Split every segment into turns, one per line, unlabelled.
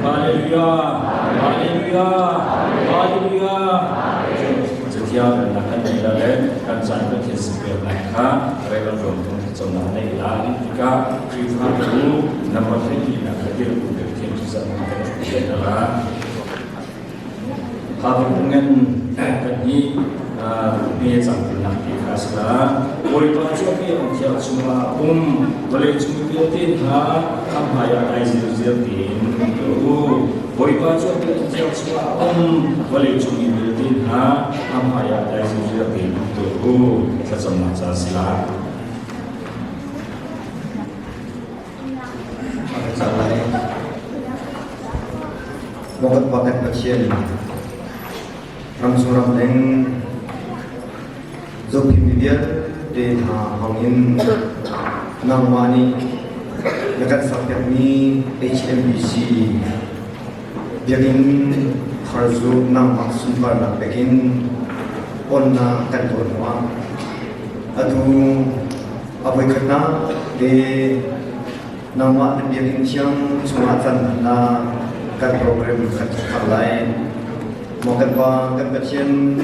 Hallelujah! Hallelujah! Hallelujah! Cathiang na kan nei la le kan caan Pathian sin pek lai kha Reverend Rom Thong thlacamnak nei la ti tikah Khrihfabu number 12 nak kha dir ku Pathian thlacam kan thian la. Habakkuk kan nih me cangtunak ti kha a si la. Bawipa cu a biakinn thiang chungah a um. Vawleicung vialte hna kha hmaiah dai zirziar tein um tuah u. Bawipa cu a biakinn thiang chungah a um. Vawleicung mi vialte hna kha hmaiah dai zirziar tein um tuah u. Thlacamnak ca a si la.
Mokat pakat Pathian ramchung ramleng zophim mi vialte hna hmangin nangmah nih na kan sakpiakmi HMBC biakinn thar cu nangmah sunparnak pekin onnak kan tuah hnuah atu a voikhatnak te nangmah na biakinn thiang chungah can hna kan program kan thar lai. Maw kan Pa, kan Pathian,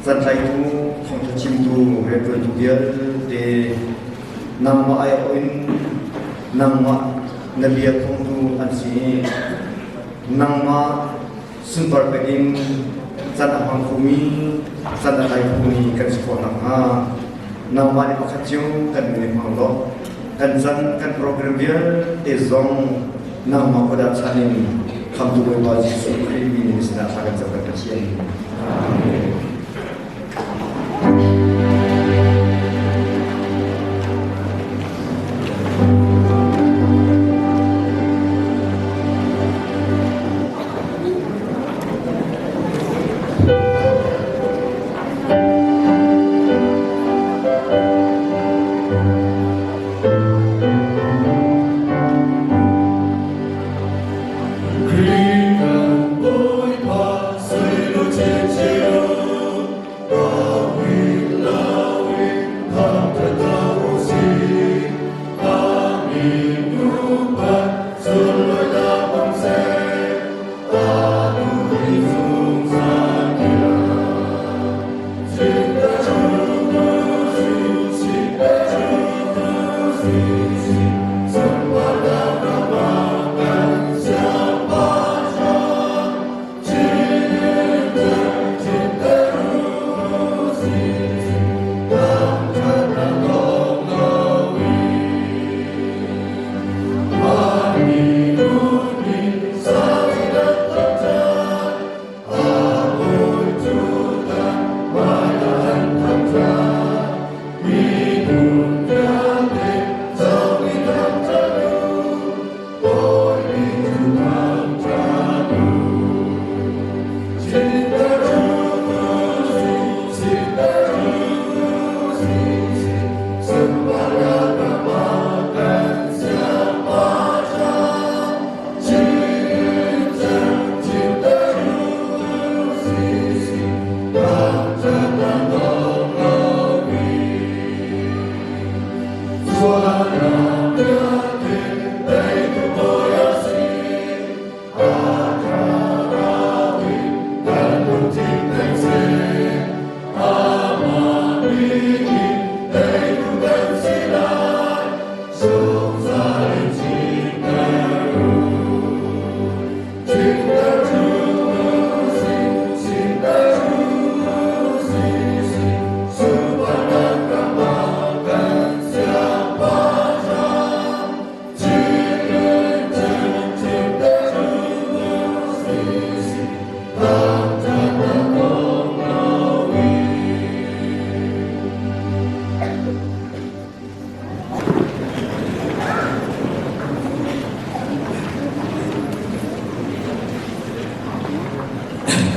cantlaitu, thawngṭha chimtu, rianṭuantu vialte nangmah aiawh in nangmah na bia thawngtu an si i nangmah sunpar pek in can a hmang khomi, can a tlai khomi kan si khawh nakhnga nangmah nih pakhat cio kan min in hmang law kan can kan program vialte zong nangmah kut ah chan in Khamtu Bawipa Jesuh Khrih min in sinah thla kan cam kan Pathian. Amen.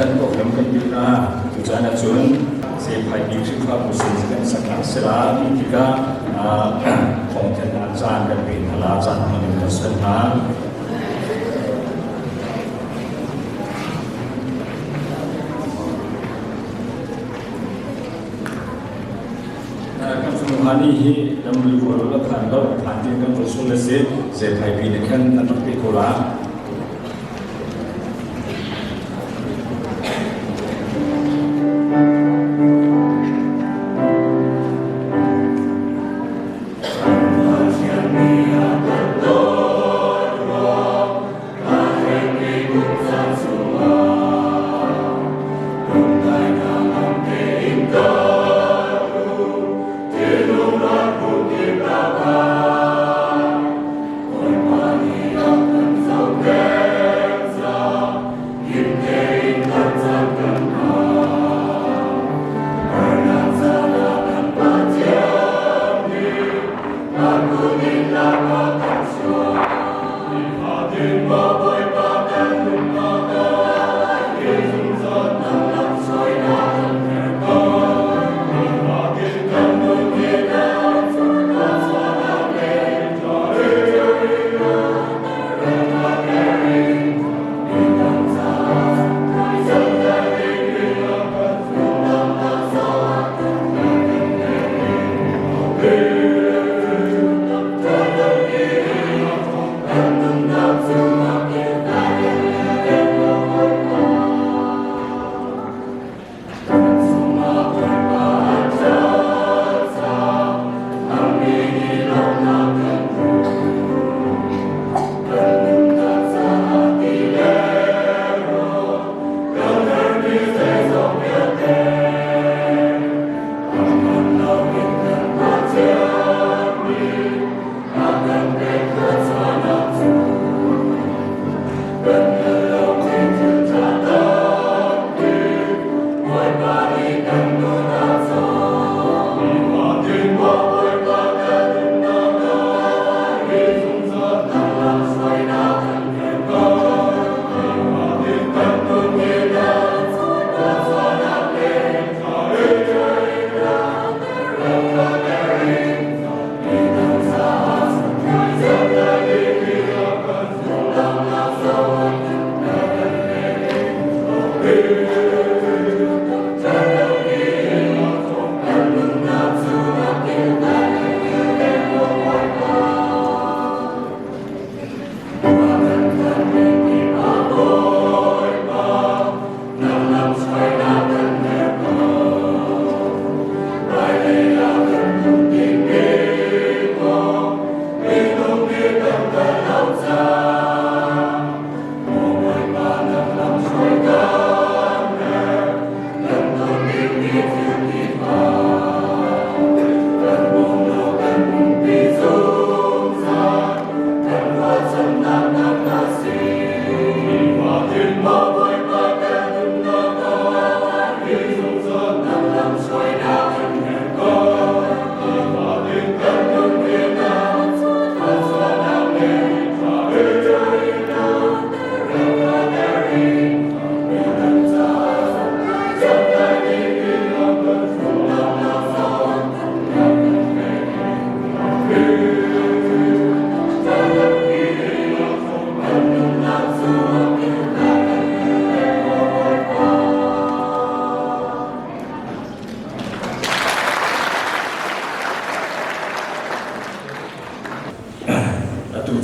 Kan program kan bil na tucaan ahcun Zephai bik Khrihfabu sin kan saknak sila ti tikah thawngthanhnak caan kan pe hna la caan hmang in kan sal hna. Kan fanu Hani hi lamri rual la phan lo phan tin kan sul le si Zephai pi ne khan an rak pe ko la.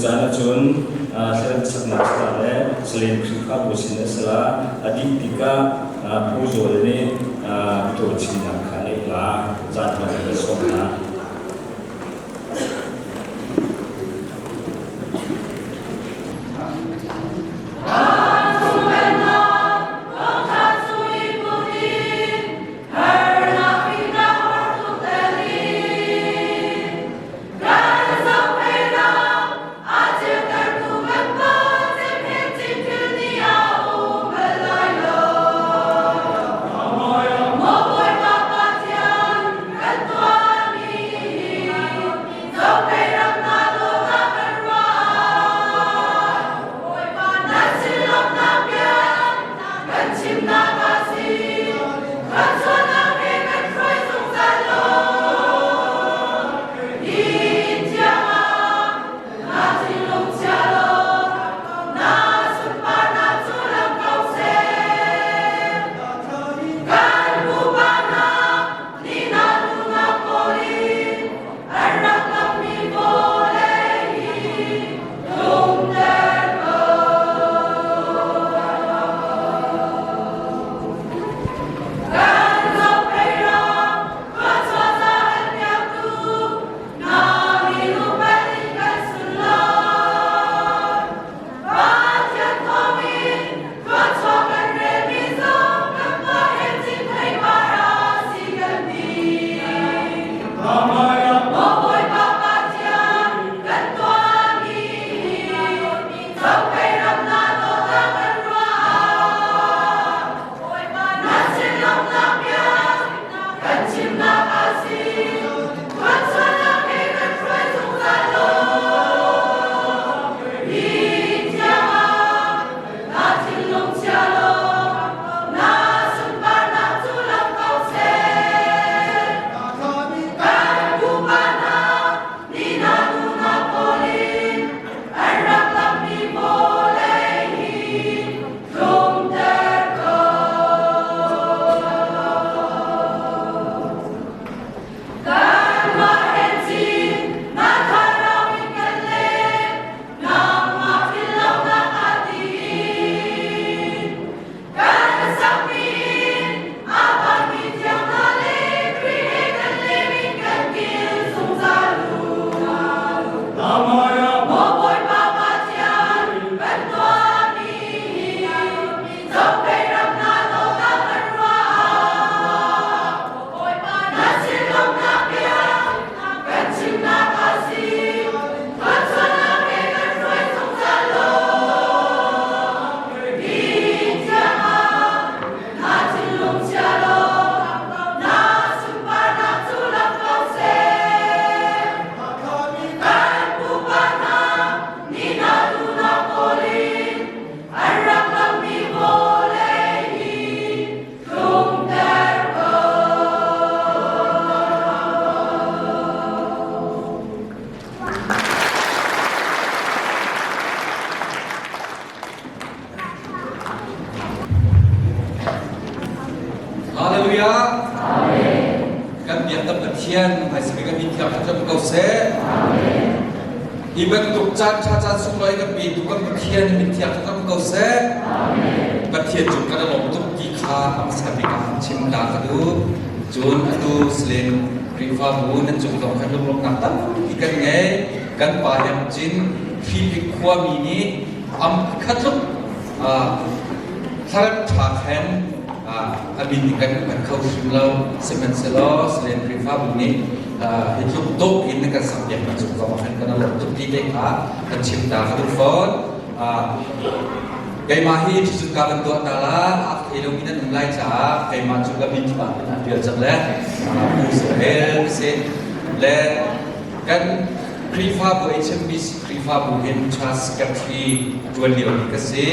caan ahcun thlarem saknak sala le Salem Khrihfabu sin a sala a dih tikah Pu Zawl nih biatawi chimnak kha a neih la caan hman in a sawm hna.
Hallelujah. Kan biak kan Pathian hmaisabik kan min thiang thlacam ko seh. Hi bantuk caan ṭha caan sunglawi kan petu kan Pathian min thiang thlacam ko seh. Pathian cung kan i lawm tuk ti kha a hmasa bik ah chim ta ka duh. Cun atu Slim Khrihfabu nan cung zong khan lunglawmhnak tampi kan ngei. Kan pa Liang Cin Hripik khuami nih am khat tluk thlarem ṭha khan a min in kan upat kho hrim lo. Sihmanhsehlaw Salen Khrihfabu nih hi tluk dawh in kan sakpiak mi cung zong khan kan lawm tuk ti te kha kan chim ta ka duh fawn. Keimah hi cucun ka kan tuah ta la a thei lomi nan um lai caah keimah cu ka min cungah hin an ṭial cang le Pu Israel ka si le kan Khrihfabu HMBC Khrihfabu hin Church Secretary a ṭuan liomi ka si.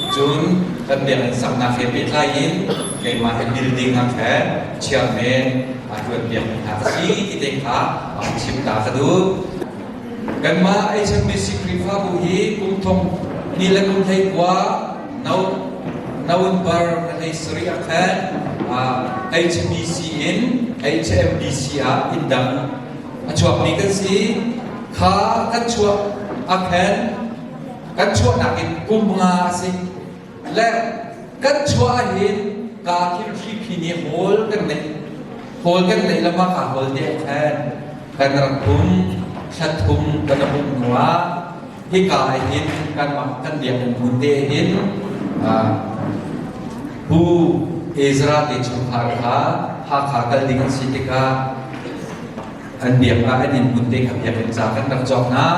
Cun kan biakinn saknak he pehtlai in keimah he building ah khan chairman a ṭuan piakmi hna ka si ti te kha a chim ta ka duh. Kanmah HMBC Khrihfabu hi kum thong ni le kum hlei kua no November na hlei sarih ah khan HBC in HMBC ah inn dang a chuakmi kan si. Kha kan chuak. A khen kan chuahnak in kum nga a si. Le kan chuah ahhin ka thil hriphi nih hawl kan neih. Hawl kan neih lama ka hawl te a khen. Kan rak um, thla thum kan um hnu ah hika hin kanmah kan biakinn hmun te hin Pu Ezra te chungkhar kha Hakha kal ding an si tikah an biak ah an inn hmun te kha biakinn ca kan rak cawk hna.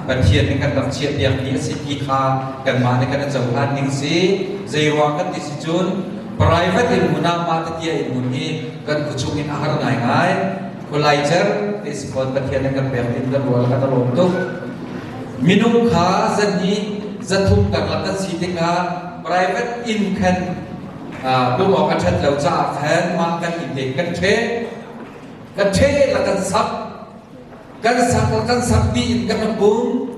Pathian nih kan rak chiah piakmi a si ti kha kanmah nih kan i cohlan ding si. Zeiruang kan ti si cun private inn hmun ah mah tetia inn hmun hi kan khuachung in a har ngaingai. Khualaicer ti si fawn Pathian nih kan pek tin kan rual kan lawm tuk. Minung kha zan hi zathum karlak kan si tikah private inn khan pum awk a ṭhat lo caah khan mah kan inn te kan ṭhe kan ṭhe la kan sak kan sak la kan sak ti in kan pum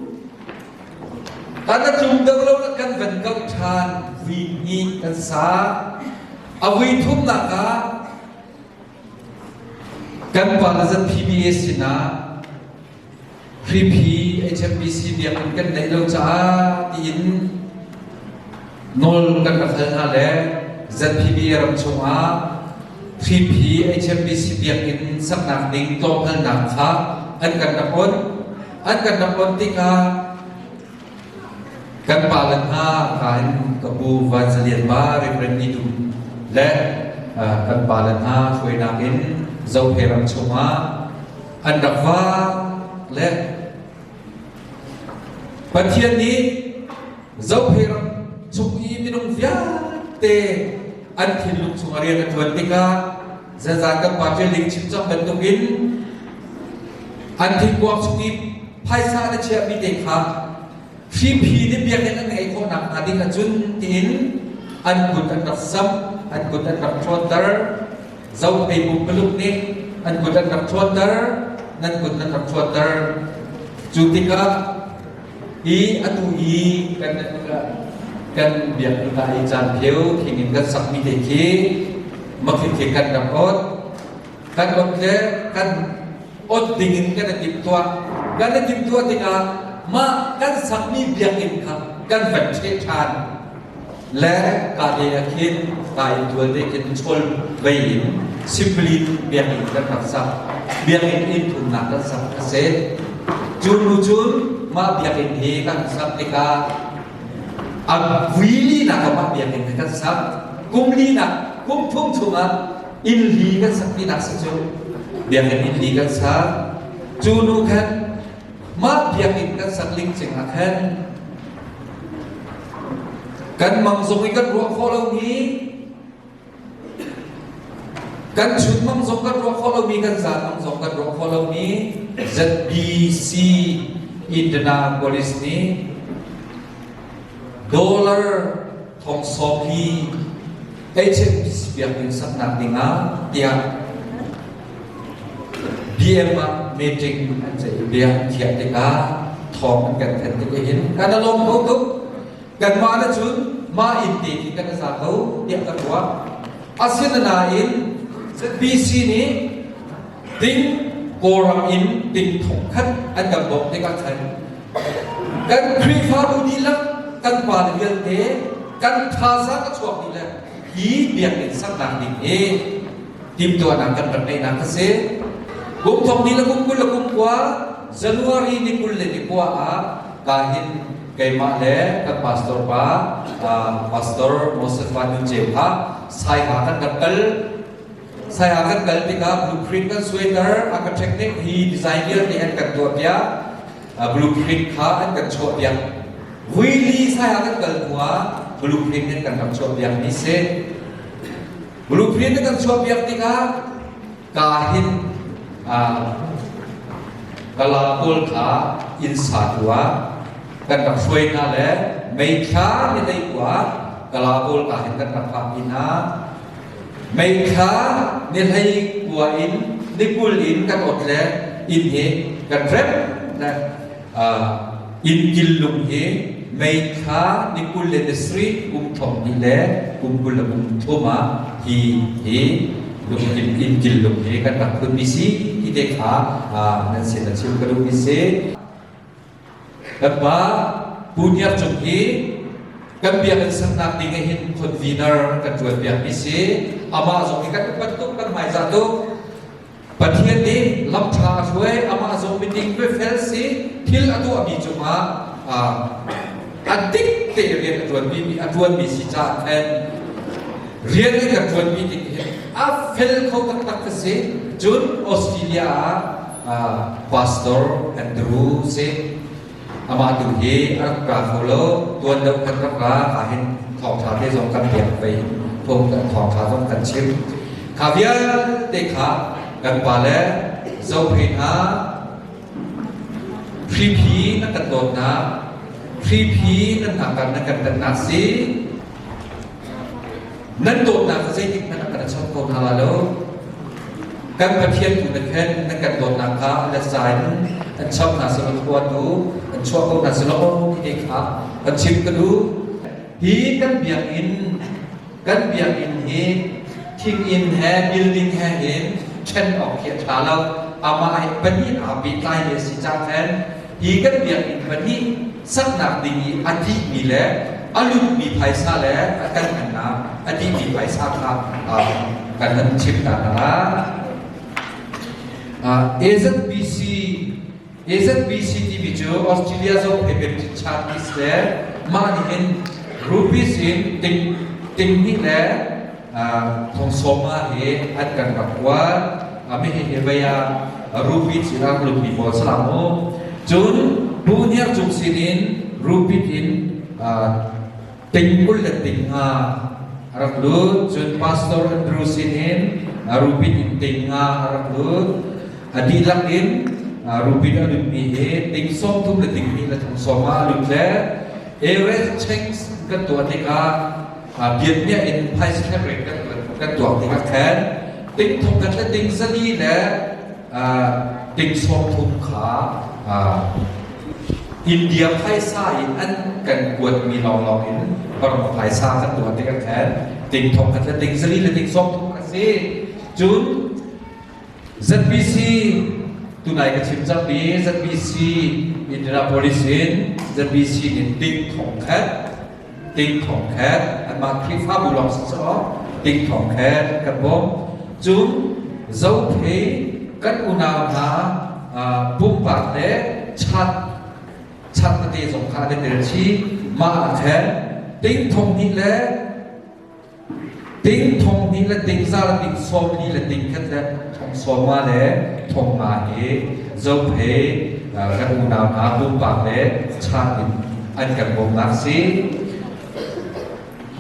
kan a tlum deuh lo la kan van kau ṭhan vui hnih kan sa a vui thumnak ah Kan pa le zat PBA sinah Hriphi HMBC biakinn kan neih lo caah tiin nawl kan rak hal hna le ZPBA ram chungah Hriphi HMBC biakinn saknak ding tlawmhalnak kha an kan rak on. An kan rak on tikah Kan pale hna ka in ka pu Van Za Lian Ba Reverend Ni Dum le kan pale hna hruainak in Zophei ram chungah an rak vak le Pathian nih Zophei ram chung i minung vialte an thinlung chungah rian a ṭuan tikah zanzan kan pa ṭial ding chim cang bantukin an thingkuang chung i phaisa na chiahmi te kha hriphi nih biakinn an ngeih khawh nakhnga ding ahcun tiin an kut an rak samh, an kut an rak ṭhawnter. Zophei pumpuluk nih an kut an rak ṭhawnter, nan kut nan rak ṭhawnter. Cu tikah hi atu i kan kan biakinn ah i caan pheu thing in kan sakmi te khi makhi kan rak ot. Kan ot le kan ot ding in kan i timhtuah. Kan i timhtuah tikah mah kan sakmi biakinn kha kan van ṭheh ṭhan le ka te ah khin ka in tual te khin chawl vei in simply biakinn kan rak sak. Biakinn inn thumnak kan sak a si. Cu hnu cun mah biakinn hi kan sak tikah a vui linak ah mah biakinn hi kan sak. Kum linak, kum thum chungah inn li kan sak tinak si cu biakinn inn li kan sak cu nu khan mah biakinn kan sak ling cing ah khan kan mang zong i kan ruah khawh lomi kan chun mang zong kan ruah khawh lomi kan zan mang zong kan ruah khawh lomi ZBC Indianapolis nih dollar thong sawm hi HMPC biakinn saknak dingah tiah BM ah meeting an ceih i bia an khiah tikah thawng an kan thanh tik hin kan i lawm ko tuk. Kanmah na cun mah inn te khi kan i za ko tiah kan ruah. Asinain ZBC nih ding Kawlram in ting thong khat an kan bawmh tikah khan kan Khrihfabu dihlak kan pa le vialte kan thazaang a chuak dih le hi biakinn saknak ding hi timhtuahnak kan rak ngeihnak a si. Kum thong ni le kum 20 le kum kua January ni 20 le ni kua ah ka hin keimah le kan pastor pa Pastor Moses Van Nun Ceu kha Saiha kan rak kal. Saiha kan kal tikah blueprint kan suaiter architect nih hi design vialte an kan tuah piak. Blueprint kha an kan chuah piak. Vui li Saiha kan kal hnu ah blueprint in kan rak chuah piak mi si. Blueprint in kan chuah piak tikah ka hin kala pawl kha inn satu ah kan rak hruai hna le meithla ni hlei kua kala pawl ka hin kan rak phak hna. Meithla ni hlei kua in ni 20 in kan ot le inn hi kan remh le inn kil lung hi meithla ni 20 le ni sarih kum thong hnih le kum 20 le kum thum ah hi hi lungkil inn kil lung hi kan rak phunmi si ti te kha nan sin a chim ka duhmi si. Kan pa Pu Hniar Cung hi kan biakinn saknak ding ah hin convener kan ṭuan piakmi si. Amah zong hi kan upat tuk, kan hmaizah tuk. Pathian nih lam ṭha a hruai, amah zong miding fel si, thil a tuahmi cungah a dik te rian a ṭuanmi a ṭuanmi si caah khan rian an kan ṭuanmi ding hin a fel kho taktak ka si. Cun Australia ah Pastor Andrew si. Amah tu hi a rak ra kho lo, tuan deuh kan rak ra, ahhin thawngṭha te zong kan pek vei, phung kan thawngṭha zong kan chim. Kha vialte kha kan pale Zophei hna, hriphi na kan dawtnak, hriphi nan hna nan kan tannak si, Nan dawtnak kha zeitik hmanh ah kan chawt ko hna lai lo. Kan Pathian tu na khen na kan dawtnak kha le za in an chap hna selaw khua tu an chuah ko hna selaw ti kha kan chim ka duh. Hi kan biakinn kan biakinn hi thinginn he building he hin ṭhen awk khi a ṭha lo. Amah hi pahnih aa pehtlai mi a si cang khan hi kan biakinn pahnih saknak ding i a dihmi le a lutmi phaisa le a kan hmannak a dihmi phaisa kha kan han chim ta hna. AZBC AZBC timi cu Australia zong he Baptist Church le mah nih hin rupees in ting ting hnih le thong sawma hi an kan rak kuat. Mi hi hi vei ah rupees in a lutmi pawl salam mu. Cun bu hniar cung sin in rupit in ting 20 le ting nga a rak lut. Cun Pastor Andrew sin in rupit in ting nga a rak lut. A dihlak in rupit a lutmi hi ting 30 le ting hnih le thong sawma a lut le average checks kan tuah tikah bianmiah in phaisa kherrek kan kan tuak tikah khan ting thong khat le ting zali le ting 30 kha India phaisa in an kan kuatmi lawnglawng in Burma phaisa kan tuah tikah khan ting thong khat le ting zali le ting 30 a si. Cun ZBC tunai ka chim cangmi ZBC Indianapolis in ZBC in ting thong khat ting thong khat anmah Khrihfabu lawng si caw ting thong khat kan bawm. Cun Zophei kan unau hna pumpak le chat chat tete zong kha an i tel chih. Mah ah khan ting thong hnih le Ting thong hnih le ting za le ting sawm li le ting khat le thong sawma le thong nga hi Zophei kan unau hna pumpak le chan in an kan bawmnak si.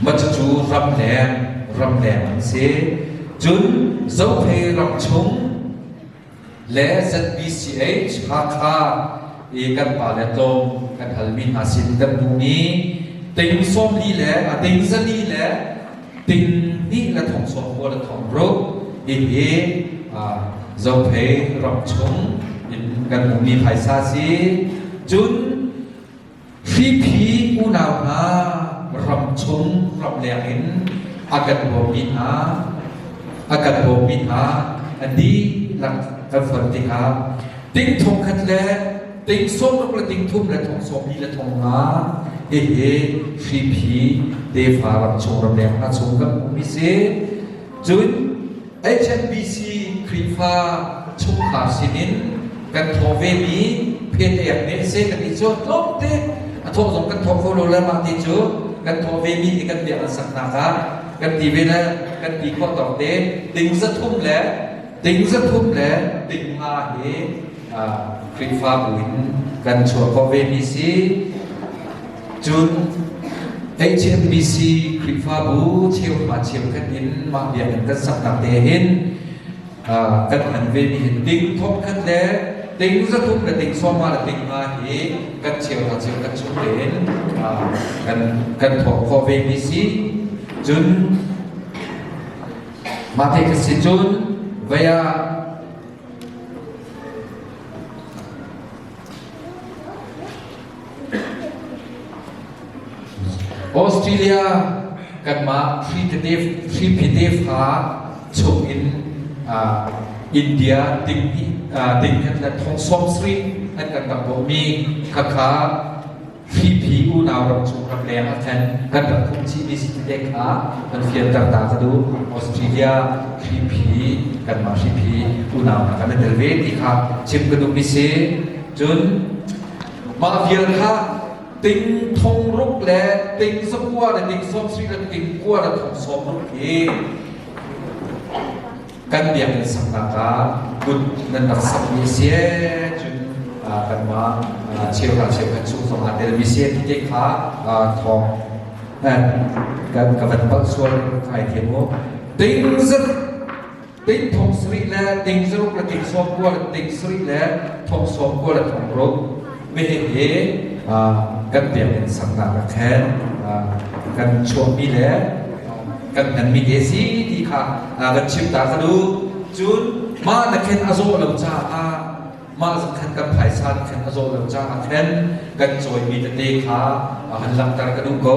Mah cucu ramleng ramleng an si. Cun Zophei ram chung le ZBCH Hakha i kan pale tlawm kan halmi hna sin kan duhmi ting 40 le a ting 400 le ting hnih le thong 90 le thong ruk hihi Zophei ram chung in kan hmuhmi phaisa si. Cun Hriphi unau hna ram chung ramleng in a kan bawmmi hna a kan bawmmi hna an dihlak kan fonh tikah ting thong khat le ting 60 le ting thum le thong 40 le thong nga hihi hriphi tefa ram chung ramleng hna chung kan hmuhmi si. Cun HMBC Khrihfa chungkhar sinin kan thawh vemi phetek nih seh kan ti cu tlawmte a thawh zong kan thawh kho lo le mah ti cu kan thawh vemi hi kan biak an saknak ah kan ti ve le kan ti khawh tawk te ting 300 le ting 300 le ting nga hi Khrihfabu in kan chuah khawh vemi si. Cun HMBC Khrihfabu cheuhra cheukhat in mah biakinn kan saknak te hin kan hman vemi hin ting thong khat le ting 300 le ting 50 le ting nga hi kan cheuhra cheukhat chung tein kan kan thawh khawh vemi si. Cun mah te kha si cun vei ah Australia kanmah hriphi tefa chungin India ting khat le thong 70 an kan rak bawmmi khakha. Hripi unau ram chung ram leng ah khan kan rak phung chihmi si ti te kha kan fianter ta ka duh. Australia hripi kanmah hripi unau hna kan i tel ve ti kha chim ka duhmi si. Cun mah vial kha ting thong ruk le ting zakua le ting sawm sri le ting kua le thong sawm ruk hi kan biakinn saknak ah kut nan rak sakmi a si cun kanmah cheuhra cheukhat chung zong aa telmi si ti te kha thawng kan ka van palh sual kai thiam mu. Ting zat ting thong sarih le ting zaruk le ting sawm kua le ting sarih le thong sawm kua le thong ruk mihin hi kan biakinn saknak ah khan kan chuahmi le kan hmanmi te si ti kha kan chim ta ka duh. Cun mah na khen a zawh lo caah, mah khan kan phaisa na khen a zawh lo caah khan kan cawimi tete kha han langhter ka duh ko.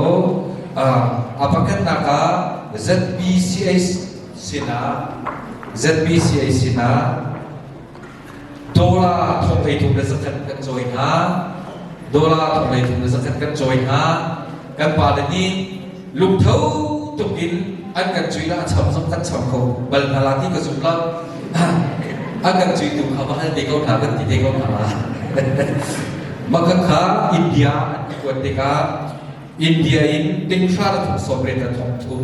A pakhatnak ah ZBCH sinah, ZBCH sinah Dollar thong 33 le zakhat kan cawi hna. Dollar thong 33 le zakhat kan cawi hna. Kan pale nih lungtho tuk in an kan cui la, a cham zong kan cham kho bal hna la ti ka zum lo. An kan cui tu kha va hal te ko hna, kan ti te ko hna la. Maka kha India an kuat tikah India in tinghra le thong sawmriat le thong thum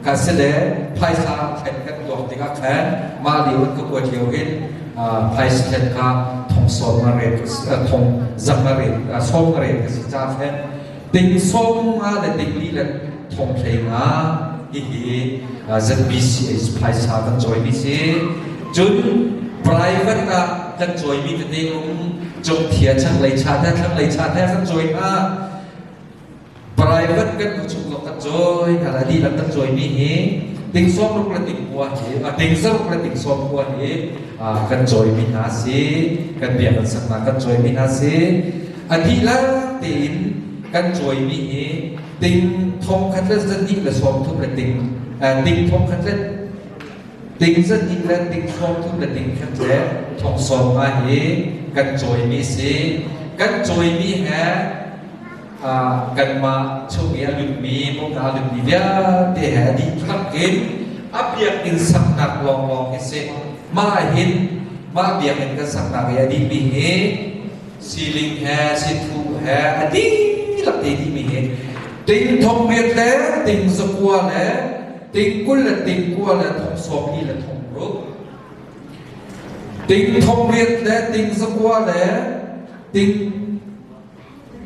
kha si le phaisa thlen kan tuak tikah khan mah lio an ka kuat lio hin phaisa thlen kha thong sawm nga ret thong zang nga ret sawm nga ret ka si ca khan ting sawm nga le ting li le thong hlei nga hihi ZBCH phaisa kan cawimi si. Cun private ah kan cawimi tete um cungthia chaklei cha the thlanglei cha the kan cawi hna. Private kan bu chung zong kan cawi hna la, dihlak kan cawimi hi ting sawm ruk le ting kua hi, ting zaruk le ting sawm kua hi kan cawimi hna si, kan biakinn saknak kan cawimi hna si. A dihlak tein kan cawimi hi ting thong khat le zahnih le sawm thum le ting ting thong khat le ting zahnih le ting sawm thum le ting khat le thong sawm nga hi kan cawimi si. Kan cawimi he kanmah chung i a lutmi, bawmnak a lutmi vialte he a dihlak in a biakinn saknak lawnglawng hi si. Mah hin mah biakinn kan saknak i a dihmi hi siling he sithu he a dihlak te dihmi hi ting thong riat le ting zakua le ting 20 le ting kua le thong sawm li le thong ruk, ting thong riat le ting zakua le ting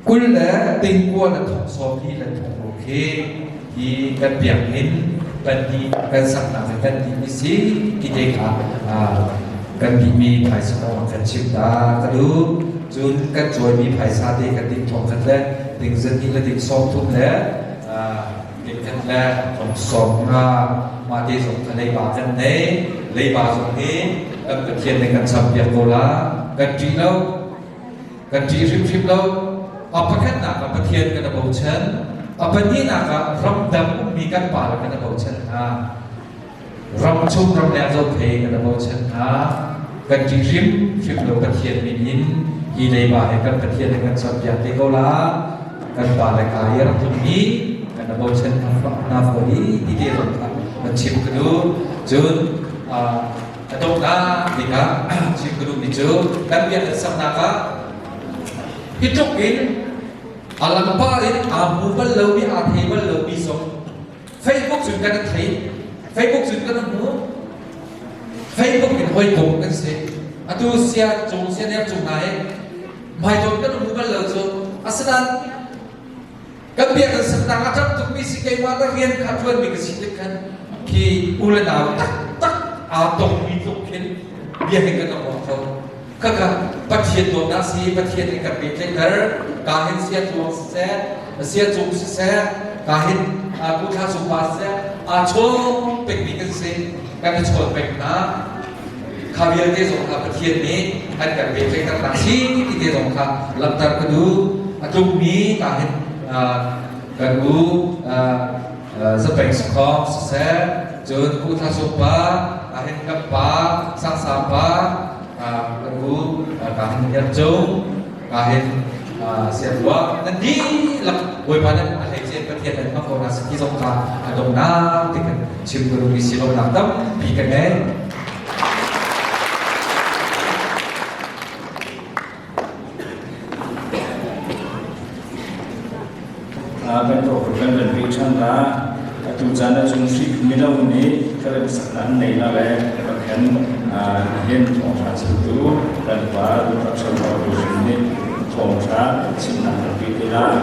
20 le ting kua le thong sawm li le thong ruk hi hi kan biakinn kan ti kan saknak le kan ti mi si ti te kha kan timi phaisa kong kan chim ta ka duh. Cun kan cawimi phaisa te kan ting thong khat le ting zahnih le ting sawm thum le ting khat le thong sawm nga, mah te zong kha leiba kan nei. Leiba zong hi kan Pathian nih kan cham piak ko la, kan ṭih lo, kan ṭih hrimhrim lo. A pakhatnak ah Pathian kan i bochan. A pahnihnak ah ramdang ummi kan pale kan i bochan hna. Ram chung ramleng zophei kan i bochan hna. Kan ṭih hrimhrim lo. Pathian min in hi leiba he kan Pathian he kan cawnpiak te ko la. Kan pale ka i rak tlungmi kan i bochan hna fawn i ti te zong kha kan chim ka duh. Cun a donghnak bik ah chim ka duhmi cu kan biakinn saknak ah hi tluk in a langpar in aa hmu bal lomi, aa thei bal lomi zong Facebook cun kan thei, Facebook cun kan hmu, Facebook in hawikom kan si. Atu sia cung sia ner cung hna hi hmaitonh kan hmu bal lo cu. Asinain kan biakinn saknak a ṭap tukmi si, keimah le rian kha ṭuanmi ka si tik khan khi u le nau taktak aa tongmi tluk khin bia hin kan ruah kho. Khakha Pathian dawtnak si, Pathian nih kan pehtlaihter. Ka hin sia tluang siseh, sia cung siseh, ka hin ku thla cung pa siseh, aa chawn pekmi kan si, kan i chawn pek hna. Kha vialte zong kha Pathian nih an kan pehtlaihternak si ti te zong kha langhter ka duh. A tlukmi ka hin kan u Zapeng Sakhong siseh, cun Pu Thla Sung pa, hin kan pa Sang Sang pa, kan u ka hin Lian Cung, ka hin Siangruah nan dihlak Bawipa nan a hleice Pathian nan hmang ko hna si ti zong kha a donghnak ti kan chim ka duhmi si lonak tampi ka ngei.
Kan program kan pe ṭhan la. Atu caan ahcun Khrih mino nih karen saknak an nei la le Pathian hin thawngṭha chimtu kan pa Dr. Shalom Hrin nih thawngṭha chimnak kan pe te lai.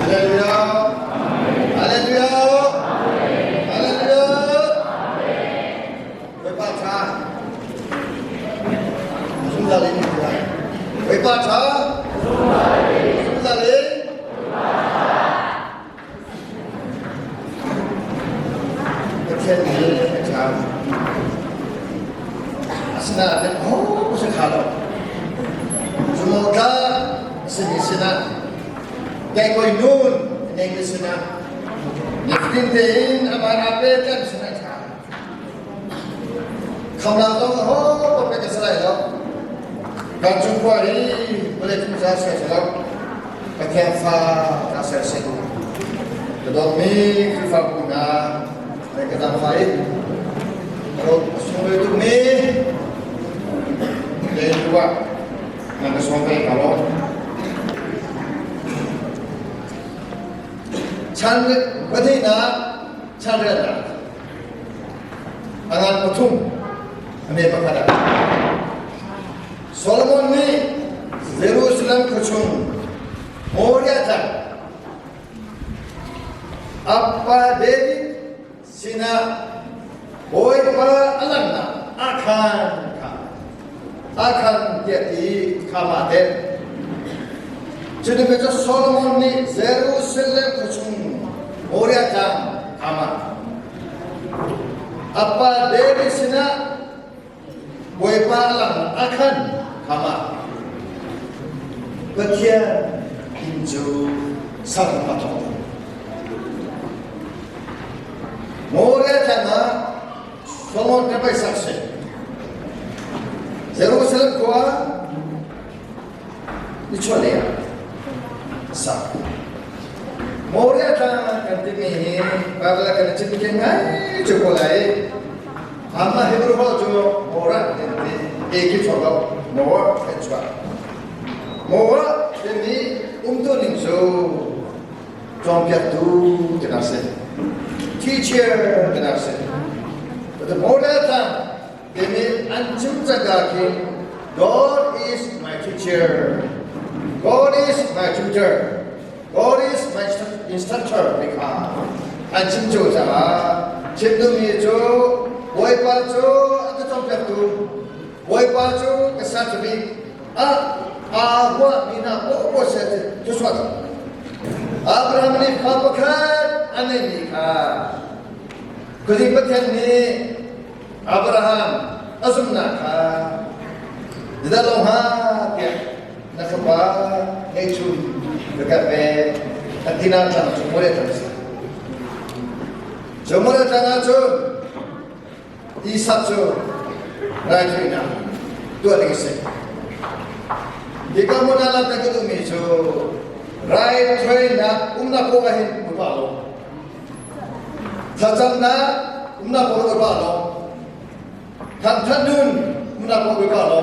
Hallelujah. Hallelujah. Hallelujah. Bawipa ṭha. Zungzal in Bawipa ṭha. Zungzal in. Pathian nih a ṭha. Asinain ho si kha lo. Zumawtla simi sinah Kaikoi nun nei sinah nifatin tein amah aa pe kan sinah ṭha. Khamnak zong ho pe ka si lai lo. Kan cung khua hi vawlei cung ca ser si lo. Pathian fa ka ser si. Ka dawtmi Khrihfabu hna, ka zaangfah in ka sunglawi tukmi le ah nan ka sawm ve ka lawm. Chan pahnihnak chan riatnak a ngan pathum a me pakhat ah Solomon nih Jerusalem khuachung Moriah tlang Apa David sinah Bawipa a langhnak a khan kha a khan tiah ti kha ma te. Cutikah cu Solomon nih Jerusalem khuachung Moriah tlang kha ma. Apa David sinah Bawipa a langhnak a khan kha ma. Pathian inn cu sak a thawk. Moriah tlang ah Solomon ka pai sak si. Jerusalem khua nichuahlei ah sak. Moriah tlang kan timi hi Bible ah kan i cinken ngai cu ko lai. Amma Hebrew holh cu Morah an ti. E khi chuak lo. Morah an chuak. Morah timi umtu ning cu cawnpiaktu tinak si. Teacher tinak si. But Morah tlang timi an chim cangka khi God is my teacher. God is my tutor. God is my instructor ti kha an chim cio caah chim duhmi cu Bawipa cu a ka cawnpiaktu Bawipa cu ka serchimi a aa ruahmi hna poahpoah seh cu suat Abraham nih fa pakhat a neihmi kha Khuazing Pathian nih Abraham a zumhnak kha zedah lo hnga tiah na fapa ngeihchun ka ka pe a tinak tlang cu mawle tlang si. Cu mawle tlang ah cun Isak cu raithawinak tuah ding a si. Hika hmun ah langhter ka duhmi cu raithawinak umnak kong ah hin upa lo. Thlacamnak umnak kong upa lo. Thangthat nun umnak kong upa lo.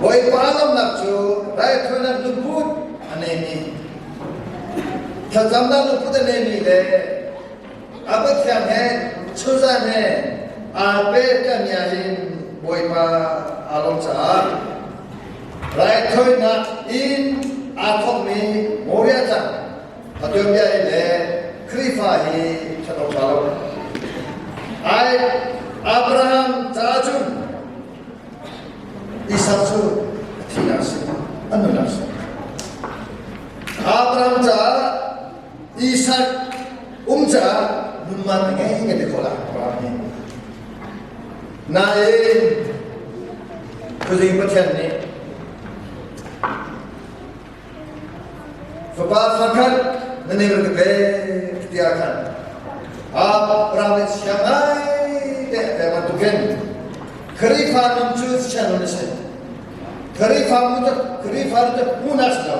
Bawipa lamnak cu raithawinak lungput a neimi thlacamnak lungput a neimi le a Pathian he chunzan he aa pehtlaimi ahhin Bawipa aa lawm caah raithawinak in aa thawkmi Moriah tlang a tuanbia hi le Khrihfa hi ṭhat awk ṭha lo. Ai Abraham. Abraham caah cun Isak cu a thihnak a si, a nunnak a si. Abraham caah Isak um caah nunman a ngei kan ti khawh lai Abraham hi. Nain Khuazing Pathian nih Fapa fangkhat na nei ka pek tiah khan Abraham nih siang ngai te a pek bantukin Khrihfa nun cu siang nun a si. Khrihfa nun cu Khrihfa nun cu hmuhnak si lo,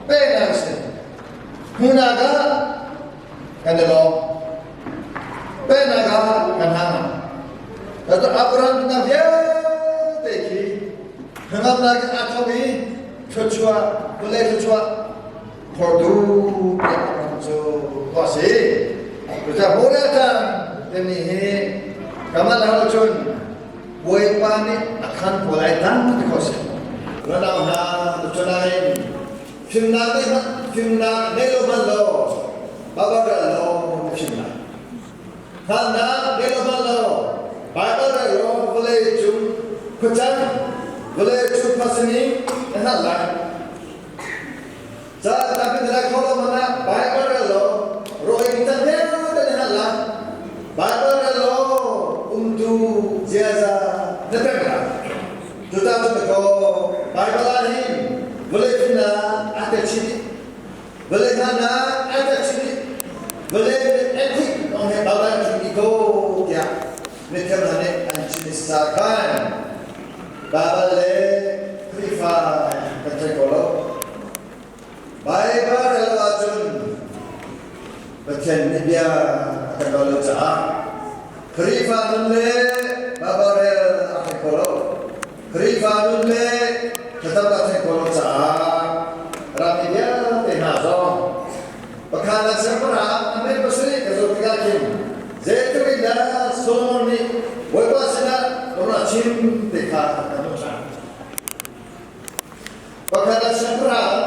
peknak a si. Hmuhnak ah kan i lawm. Peknak ah kan hang. Dr. Abraham nak vialte khi hnangamnak in aa thawk i thluachuah vawlei thluachuah phortu tiah Abraham cu tuah si. Cucaah Moriah tlang timi hi kamah lo cun Bawipa nih a khan pawl ai tang ti khawh si. Ranau hna cunain fimnak nih fimnak nei lo hmanh law Baibal rel law na fimnak. Hngalhnak nei lo hmanh law Baibal rel law vawlei cung khuacan vawlei cung khuasini na hngalh lai. Ca tampi na lai kho lo hmanh ah Baibal rel law rawi mi tam vialte na hngalh lai. Baibal rel law umtu ziaza na pek lai. Cucaah cun dakaw Baibal ah hin vawlei fimnak aa tel chih dih. Vawlei hngalhnak aa tel chih dih. Vawlei ethic kong he Baibal an chim dih ko tiah mithiam hna nih an chim i sa khan Baibal le Khrihfa kan thei ko lo. Baibal rel lo ahcun Pathian nih bia a kan lo lo caah Khrihfa nun le Baibal rel a thei kho lo. Khrihfa nun le thlacam a thei kho lo caah rammi vialte hna zong pakhat le siangpahrang a men pasarih ka zoh tikah khin zeitluk in dah Solomon nih Bawipa sinah ka chim ti kha kan hmuh ṭhan. Pakhat ah siangpahrang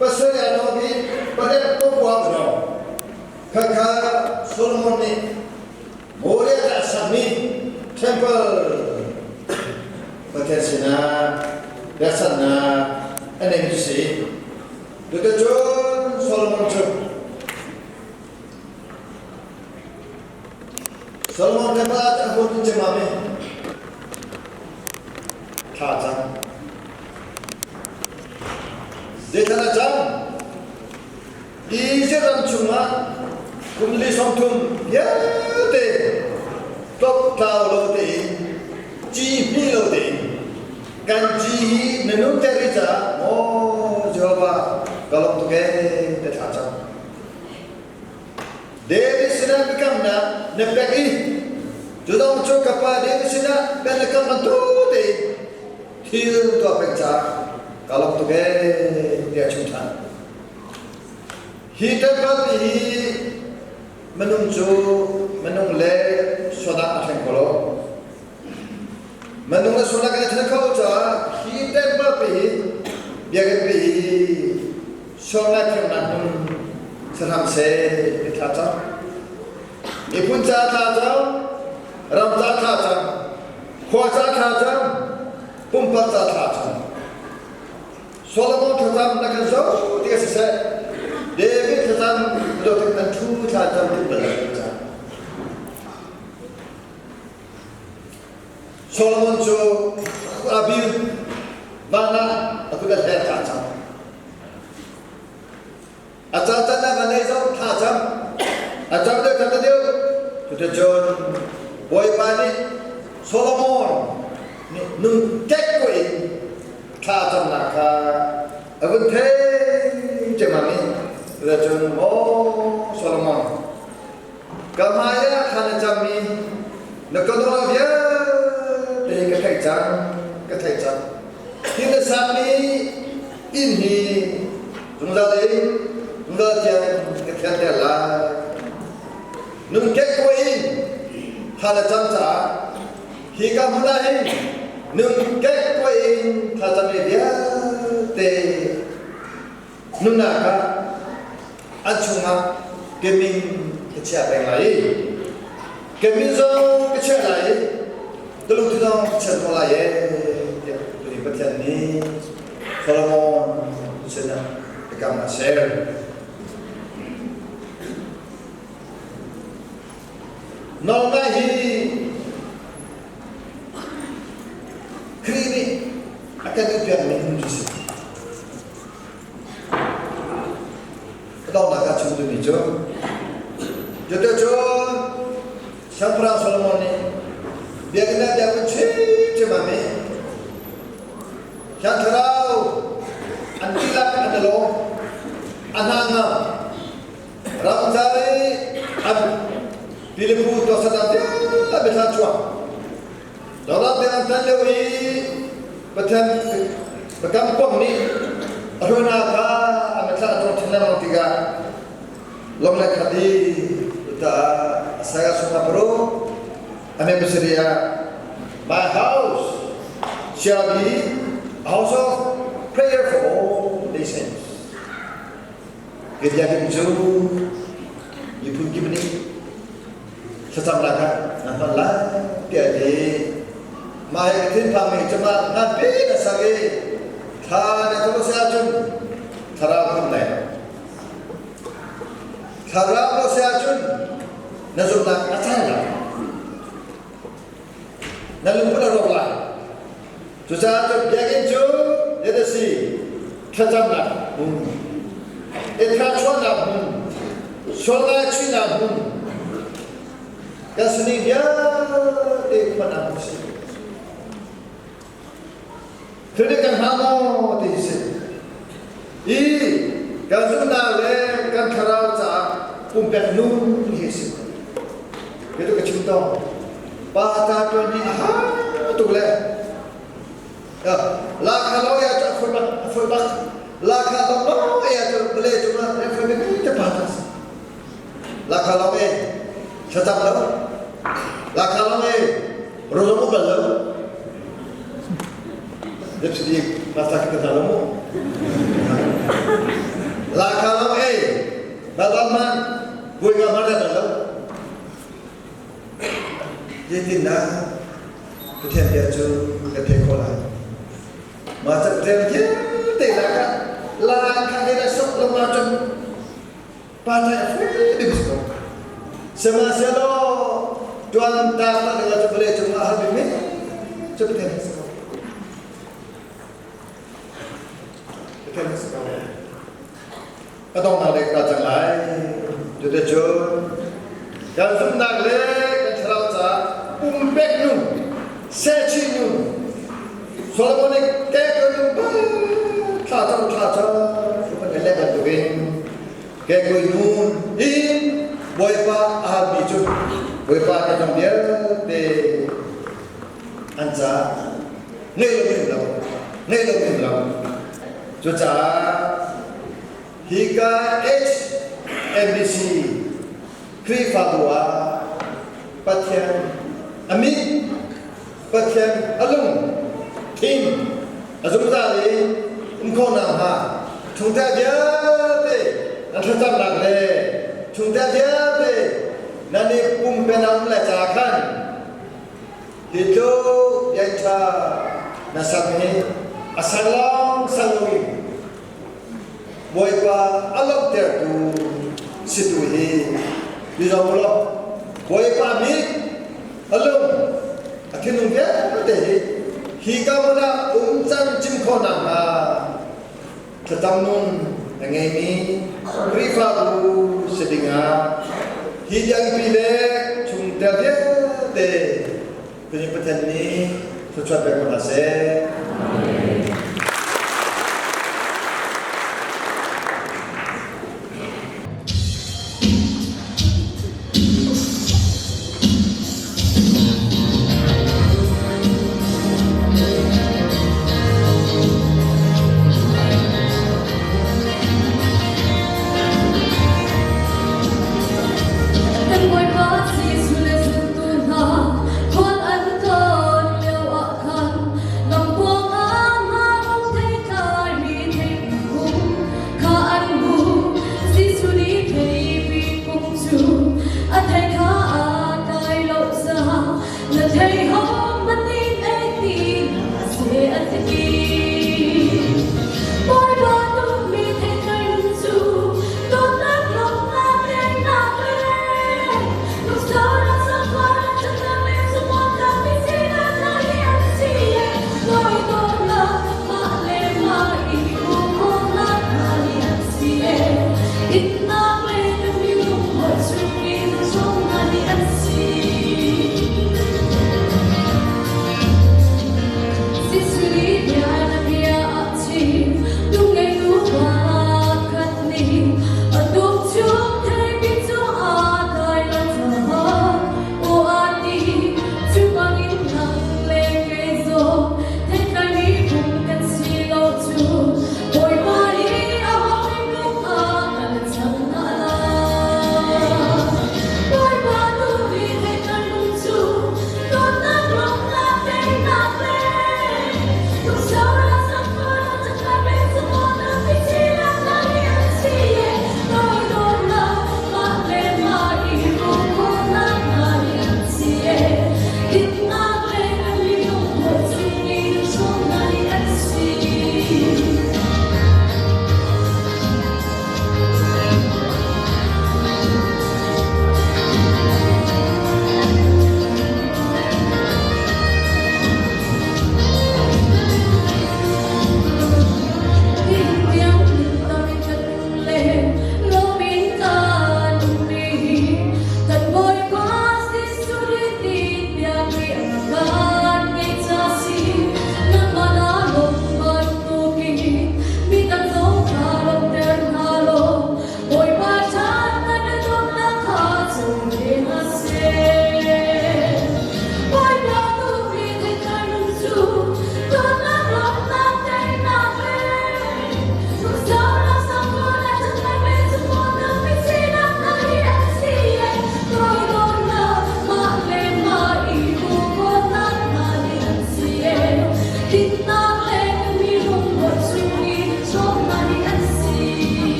pasarih a thawk i pariat pakua a dong. Khakha Solomon nih Moriah ah sakmi temple Pathian sinah biaksannak a neih cu si. Cuticun Solomon cu Solomon temple ah a hun cemam i thla cang. Zeital a cang? Egypt ram chungah kum li 30 vialte tloktlau lo tein ci hmi lo tein kan ci hi na nunter rih caah maw Jehovah ka lawm tuk ee te thla cang. David sinah biakamnak na pek i cu dong cu ka pa David sinah kan na kam bantuk tein thil tuah peng caah ka lawm tuk ee tiah chim ṭhan. Hi temple hi minung cu minung le suanak a thleng kho lo. Minung le suanak an i thleng kho caah hi temple pi hi biakinn pi hi sualnak thiangnak hmun sahram seh ti thla cang. Miphun ca thla cang, ram ca thla cang, khua ca thla cang, pumpak ca thla cang. Solomon thlacam na kan zoh ti a siseh David thlacam zoh tik an thu thlacam ti bal lo. Solomon cu abil van ah a kut a hler thla cam. A ca can ah van lei zoh thla cam. A cam deuh cam deuh. Cuticun Bawipa nih Solomon nih nun kek ko in thla camnak kha a vun thei ciammam i cuticun maw Solomon ka hmai ah thla na cammi na ka nawl vialte hi ka theih cang ka theih cang hi na sakmi inn hi zungzal in zungzal tiang ka thianter lai nun kekkuai in thla na cam caah hi ka hmun ah hin nun kekkuai in thlacam vialte nunnak ah an chungah ka min ka chia peng lai. Ka min zong ka chiah lai i ka lungthin zong ka chiah ko lai ee tiah tuni Pathian nih Solomon sinah biakam a ser. Nawlngaih hi Khrih nih a kan duhpiakmi phung cu a si. A donghnak ah chim duhmi cu cuticun Siangpahrang Solomon nih biakinn ah biakinn ṭhimṭhim ah mi Thiang Thlarau an dihlak an i lawm, a hna ngam. Ramcar i an tilipu tuahsernak vialte biathla chuak. Dolar te an tan lio i Pathian biakam pom nih a hruainak kha a mithla a cawng chin lengmang tikah lawng le khat i ta Isaiah sungah paruk a me pasarih ah My house shall be a house of prayer for all nations. Biakinn cu miphun kip nih thlacamnak ah nan hman lai tiah a ti. Mah hi ka thinphangmi cungah nganpi na sak i thla na cam a si ahcun thlarau kham lai. Thlarau a si ahcun na zumhnak a cang lai. Na lungput a rawk lai. Cucaah cun biakinn cu let a si thlacamnak hmun, ethla chuahnak hmun, sual ngaichihnak hmun, kan sining vialte hmannak hmun si. Thil kan hna maw ti si. I kan zumhnak le kan thlarau caah pumpek nun hi si. Itu ka chim to. Pa ta tuan ni a ha tuk le. La kha lo ya cha foi bak foi bak. La kha lo lo ya cha bale chu ma re foi be te pa ta. La kha lo e thlacam lo. La kha lo e rozong u bal lo. Deputy Pastor kita tahu mu. La kha lo e Balaman vui nga mana lo. Zeitindah Pathian bia cu ka theih khawh lai? Mah cu Pathian vialte lakah la kha he dah sok lo ma cun pa tlai a fui ding si ko. Sihmanhsehlaw tuan ta ta ding ah cu vawlei cung ah hal bikmi cu Pathian a si ko. Pathian a si ko. Ka donghnak lei ka cang lai. Cuticun kan zumhnak le kan thlarau caah pumpek nun, sehchih nun, Solomon nih ke nun thla cang thla cang kan le bantukin ke kui nun in Bawipa a halmi cu Bawipa nih zong vialte an caah ngeih lo in lo ngeih lo in lo cucaah hika HMBC Khrihfabu ah Pathian a mit Pathian a lung thin a zungzal i um khawhnak hnga chungtel vialte nan thlacamnak le chungtel vialte nan i pumpenam le ca khan hi tluk biaṭha na sak hi a san lawng san loin Bawipa a lawmhtertu si tu hi i zoh law Bawipa mit a lung a thinlung vialte hi hi ka hmun ah um can cim khawhnak hnga thlacam nun a ngeimi Khrihfabu si dingah hi biakpi le chungtel vialte Tuni Pathian nih thluachuah pek ko hna seh.
Kan Bawipa Jesuh le zultu hna khual an tlawn lio ah khan lamkuang ah hna.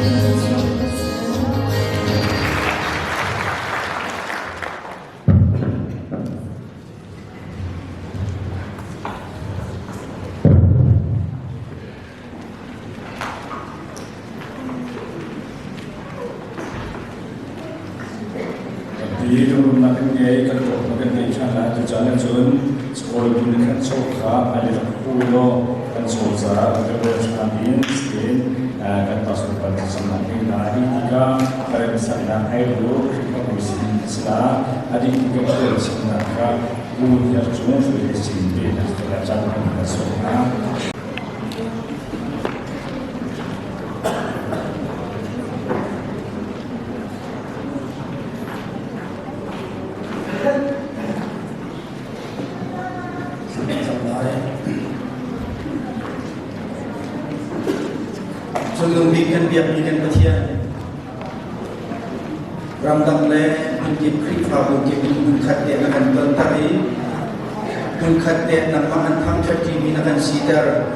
Tampi lunglawmhnak kan ngei, kan dawtnak kan ngei ṭhan lai. Tucaan ahcun Kawl bu nih khan chaw kha hmailei rak pu law kan chaw caah kan rel ṭhan in sin kan pastor pal thlacamnak ngei lai. Hi tikah ka remsaknak ai lu Khrihfabu sin sila a dih kan rel chimnak kha bu hniar cung hruai le sin pe nak te caan kan kan sawm hna.
Cungnung bik kan biakmi kan Pathian ramdang le hmunkip Khrihfabu kip in hmunkhat te na kan tonter i hmunkhat te nangmah an thangṭhat ṭimi na kan siter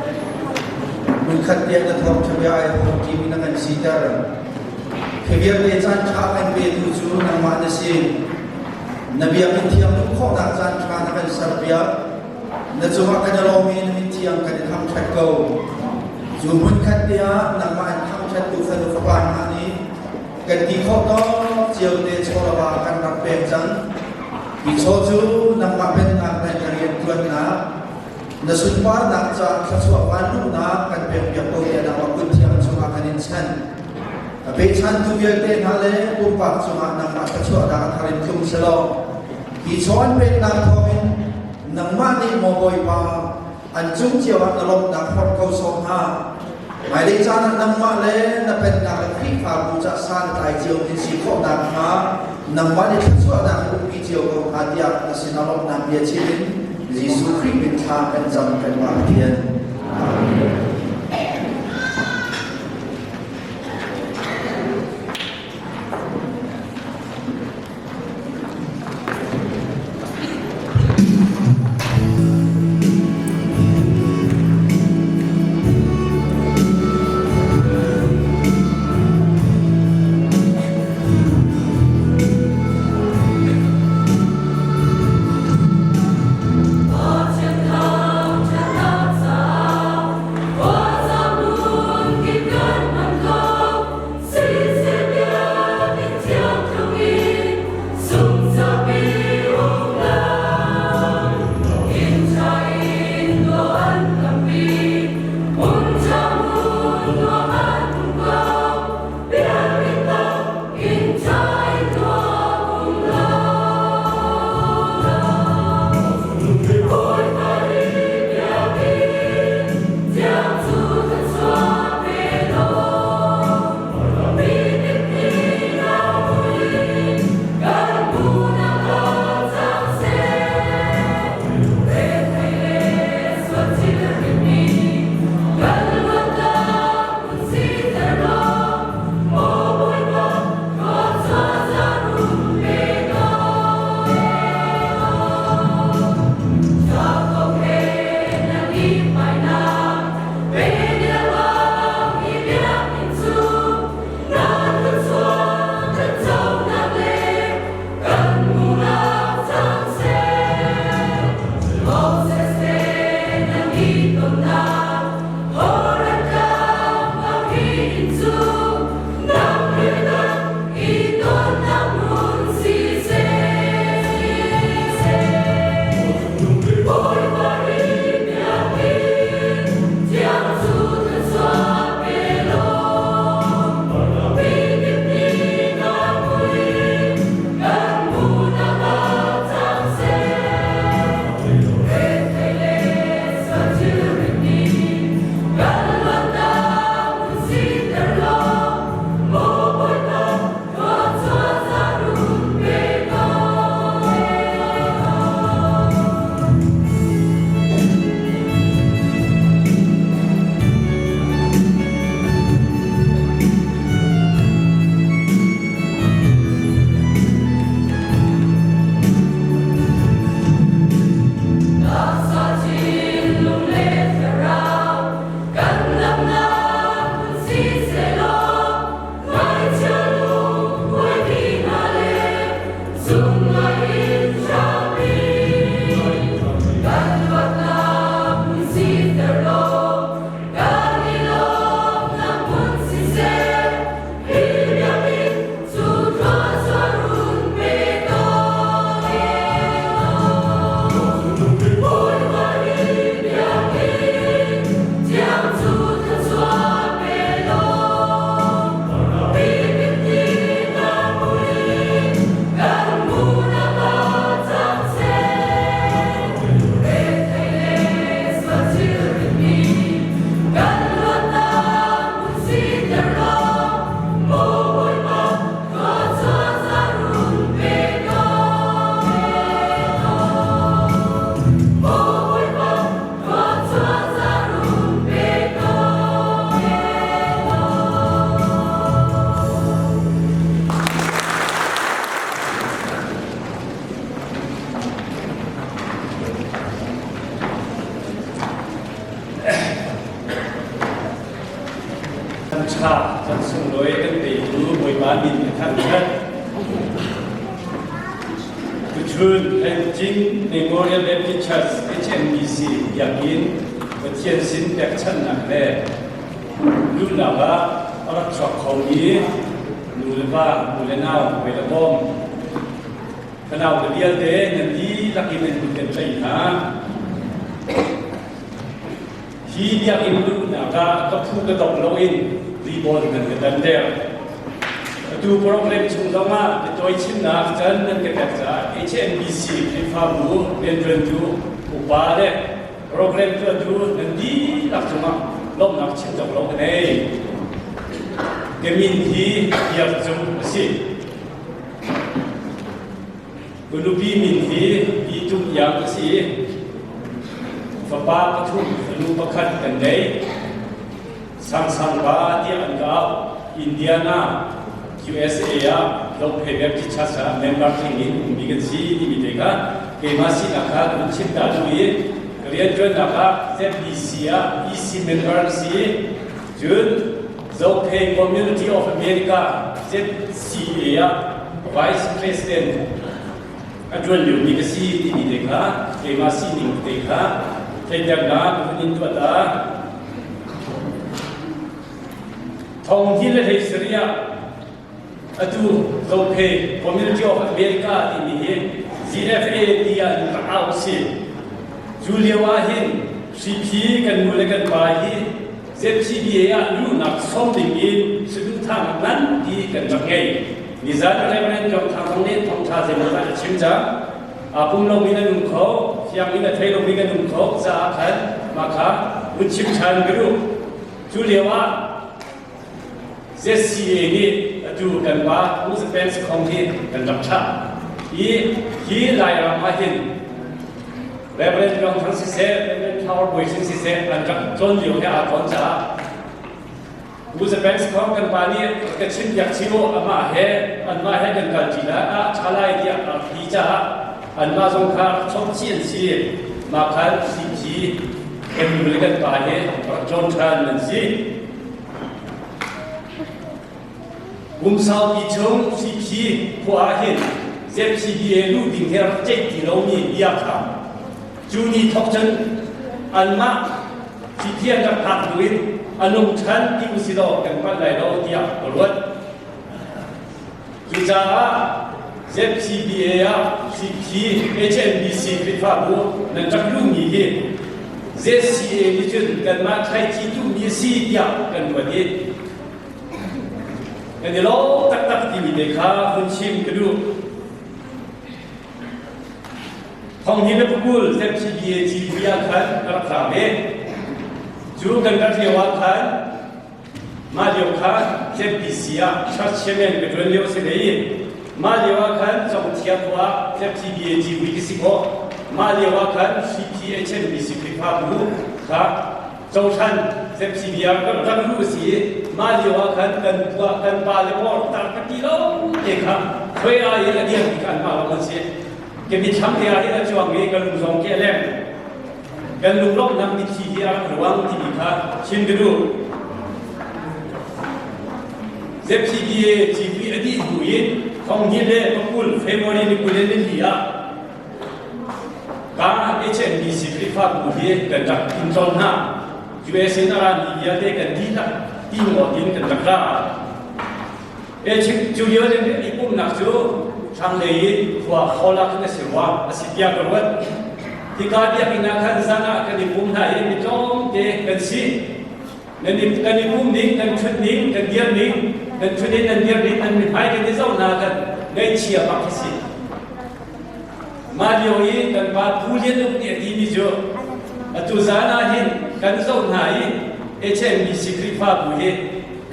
hmunkhat te na thawngṭha bia ai hrawm ṭimi na kan siter. Hi vialte caan ṭha kan petu cu nangmah na si. Na biakinn thiang luh khawhnak caan ṭha na kan serpiak. Na cungah kan i lawm i na min thiang kan i thangṭhat ko. Cu hmunkhat te ah nangmah in thangṭhattu fanu fapa hna nih kan ti khawh tawk cio te chawlava kan rak pek cang. Hi chaw cu nangmah pennak le na rianṭuannak, na sunparnak caah thluachuah vanluhnak kan pekpiak ko tiah nangmah kut thiang chungah kan in chanh. A pechantu vialte hna le pumpak cungah nangmah thluachuahnak a thar in tlung selaw, hi chaw an peknak thawngin nangmah nih maw Bawipa an cung cio ah na lawmhnak hlorh ko sawm hna. Hmailei caan ah nangmah le na pennak le Khrihfabu ca san a tlai cio in si khawh nakhnga nangmah nih thluachuahnak in umpi cio ko hna tiah na sinah lawmhnak bia chim in Jesuh Khrih min thla kan cam kan Pa Pathian. Amen.
Kan ṭha, kan sunglawi kan petu Bawipa min ka thangṭhat. Tuchun Hanjin Memorial Baptist Church HMBC biakinn Pathian sin pekchanhnak le luhnak ah a rak chuak khomi nu le va, nu le nau, hawi le bawm, fanau le vialte nan dihlak in nan kut kan tlaih hna. Hi biakinn luhnak ah ka phu ka dong loin ribawn nan ka dan der. Atu program chung zongah biatawi chimnak can nan ka pek caah HMBC Khrihfabu rianṭuantu upa le program tuahtu nan dihlak cungah lawmhnak chim cawk lo ka nei. Ka min hi Biak Cung a si. Ka nupi min hi Pi Tum Iang a si. Fapa pathum, fanu pakhat kan ngei. Sangsang pa tiah an ka auh. Indiana, USA ah Lophe Baptist Church ah member thing in ummi kan si timi te kha keimah sinak kha ka chim ta duh i ka rianṭuannak ah ZBC ah EC member ka si. Cun Zophei Community of America ZCA ah Vice President a ṭuan liomi ka si timi te kha keimah sining te kha theihternak vun in tuah ta. Thong hi le hlei sarih ah Atu Zophei Community of America timi hi ZFA tiah in rak au a si. Cu lio ah hin hriphi kan nu le kan pa hi ZCBA ah luhnak sawm ding in saduhthah nganpi kan rak ngei. Nizan Reverend Jong Thang zong nih thawngṭha zeimawzat a chim cang. Aa pum lomi nan um kho, fiang in a thei lomi kan um kho caah khan mah kha vun chim ṭhan ka duh. Cu lio ah ZCA nih atu kan pa Pu Zapen Sakhong hi kan rak thlah i hi Lairam ah hin Reverend Yong Thang siseh, Reverend Flower Bawi Sing siseh an rak cawn lio he aa tawn caah Pu Zapen Sakhong kan pa nih ka chim piak chih u amah he anmah he kan kal ṭi lai ah ṭha lai tiah a rak ti caah anmah zong kha rak chawnh chih an si. Mah khan CG kan nu le kan pa he rak cawn ṭhan an si. Kum saupi chung Siphi khua ah hin ZCBA luh ding he rak ceih ti lomi bia kha cu ni thawk cun anmah Siphi an rak phak hnu in a nung ṭhan ti usilaw kan palh lai lo tiah ka ruat. Cucaah ZCBA ah CP HNBC Khrihfabu nan rak luhmi hi ZCA nih cun kanmah thlaici tuhmi a si tiah kan ruat i kan i lawm taktak timi te kha hun chim ka duh. Thong hi na pukul ZCBA civui ah khan ka rak ra ve. Cu kan rat lio ah khan Mah lio kha ZBC ah church chairman ka ṭuan lio a si ve i mah lio ah khan Congthia khua ah ZCBA civui ka si khawh. Mah lio ah khan CPHNBC Khrihfabu kha cohlan ZCB ah rak luh a si i mah lio ah khan kan tuah kan pa le pawl tar ka ti lo te kha khoi ah in a dirmi kha anmah lawng an si. Ka mitthlam te ah hin a cuang i ka lung zong khi a leng. Kan lunglawmhnak mitthli hi a rak ruang timi kha chim ka duh. ZPDA civui a dih hnu in thonghni le pakul February ni 20 le nili ah ka HNBC Khrihfabu hi kan rak in tlawn hna. US in a rami vialte kan dihlak ti ngawt in kan rak ra. Cu lio in i pumhnak cu thlanglei in khua hall ah khan a si rua, a si tiah ka ruat. Hika biakinn ah khan zan ah kan i pum hna i mi tlawmte kan si. Nan i, kan i pum ning, kan ṭhut ning, kan dir ning, nan ṭhut in nan dir ning, nan mithmai kan i zoh hna kan ngaihchia bak khi si. Mah lio i kan pa Pu Lian Uk nih a timi cu atu zan ah hin kan zoh hna i HMBC Khrihfabu hi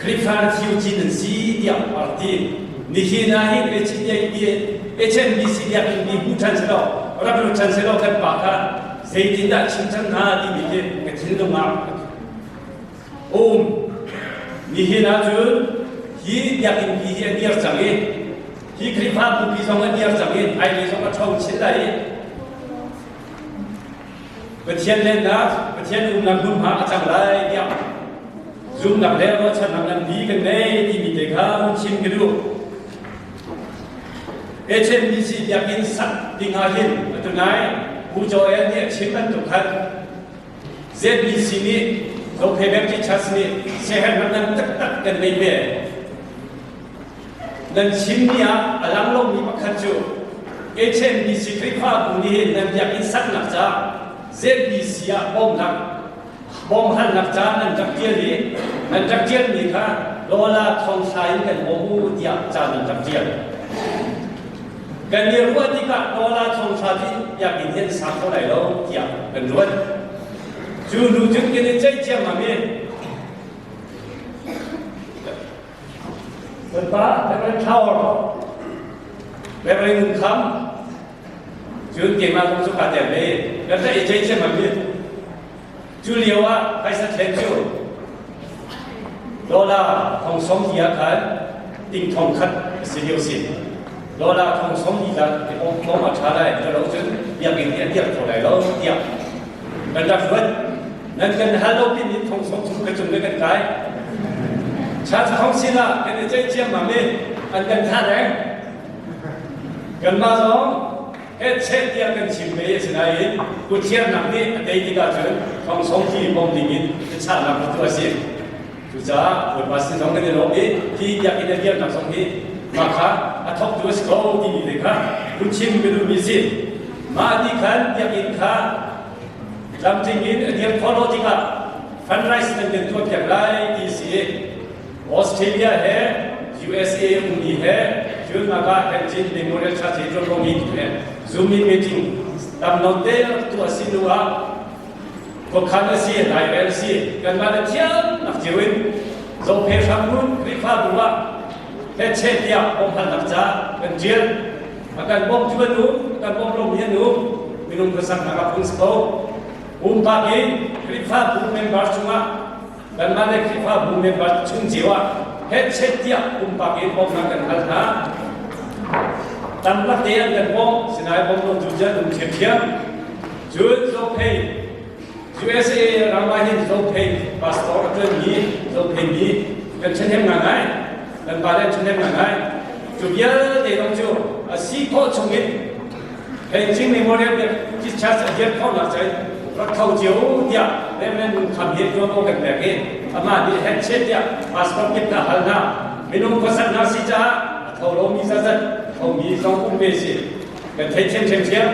Khrihfa refugee nan si tiah a rak ti. Nihin ah hin HMBC biakinn mi hmu ṭhan selaw rak lut ṭhan selaw kan pa kha zeitindah chim cang hna timi khi ka thinlung ah um. Nihin ah cun hi biakinn pi hi a dir cang i Hi Khrihfabu pi zong a dir cang i hmailei zong a ṭhawng chin lai i Pathian lennak, Pathian umnak hmunhma a cang lai tiah Zumnak le ruahchannak nganpi kan ngei timi te kha hun chim ka duh. HMBC biakinn sak ding ah hin atu nai Pu Joel nih a chim bantuk khan ZBC nih Zophei Baptist Church nih siaherhnak ngan taktak kan nei ve. Nan chimmi ah a lang lomi pakhat cu HMBC Khrihfabu nih hin nan biakinn saknak caah ZBC ah bawmhnak bawmhalnak ca nan rak ṭial i nan rak ṭialmi kha dollar thonghla in kan bawm u tiah ca nan rak ṭial. Kan i ruah tikah dollar thonghla cu biakinn hi an sa kho lai lo tiah kan ruat. Cu hnu cun kan i ceih ciammam i Bawipa Reverend Tower Reverend Ngun Kham cun keimah zong cu kaa tel ve kan rak i ceih ciammam i cu lio ah phaisa thlen cu dollar thong sawm ti ah khan ting thong khat a si lio si dollar thong sawm ti la ti bawm a ṭha lai cu lo cun biakinn hi a dirh kho lai lo tiah kan rak ruat nan kan hal lo pin in thong sawm chung ka cung le kan kai church council ah kan i ceih ciammam i an kan thah reng kanmah zong hetchet tiah kan chim ve asinain kuthiarnak nih a tei tikah cun thong sawm ti bom ding in biachahnak tu a si Cucaah Bawipa sin zong kan i lawm i hi biakinn a dirnak zong hi mah kha a thawktu a si ko timi te kha hun chim ka duhmi si. Mah ti khan biakinn kha tlamtling in a dir khawh lo tikah fundraise nan kan tuahpiak lai ti si i Australia he USA ummi he cun mah ka Hampton Memorial Church i tuanvomi he Zoom meeting tam nawn te tuah si hnu ah Khuakhan a si, Lairel a si, kanmah le thiam nak cio in Zophe hramhmun Khrihfabu ah hetchet tiah bawmhhalnak ca kan ṭial. A kan bawmtu an um, a kan bawm lomi an um. Minung khuasaknak ah phung si ko. Pumpak in Khrihfabu member chungah kanmah le Khrihfabu member chung cio ah hetchet tiah pumpak in bawmhnak kan hal hna. Tamlak te an kan bawmh, sinain bawm lo tu cu an um ṭhiamṭhiam. Cun Zophei, USA ram ah hin Zophei pastor a ṭuanmi Zophei mi kan ṭhahnem ngaingai, kan pale an ṭhahnem ngaingai. Cu vialte zong cu a si khawh chungin Beijing Memorial Baptist Church a dirh khawhnak cun rak tho cio tiah Reverend Ngun Kham hi ṭuanvo kan pek i amah nih hetchet tiah pastor kip kha hal hna. Minung khuasaknak si caah a tho lomi zatzat thomi zong um ve si. Kan theih ṭhiamṭhiam.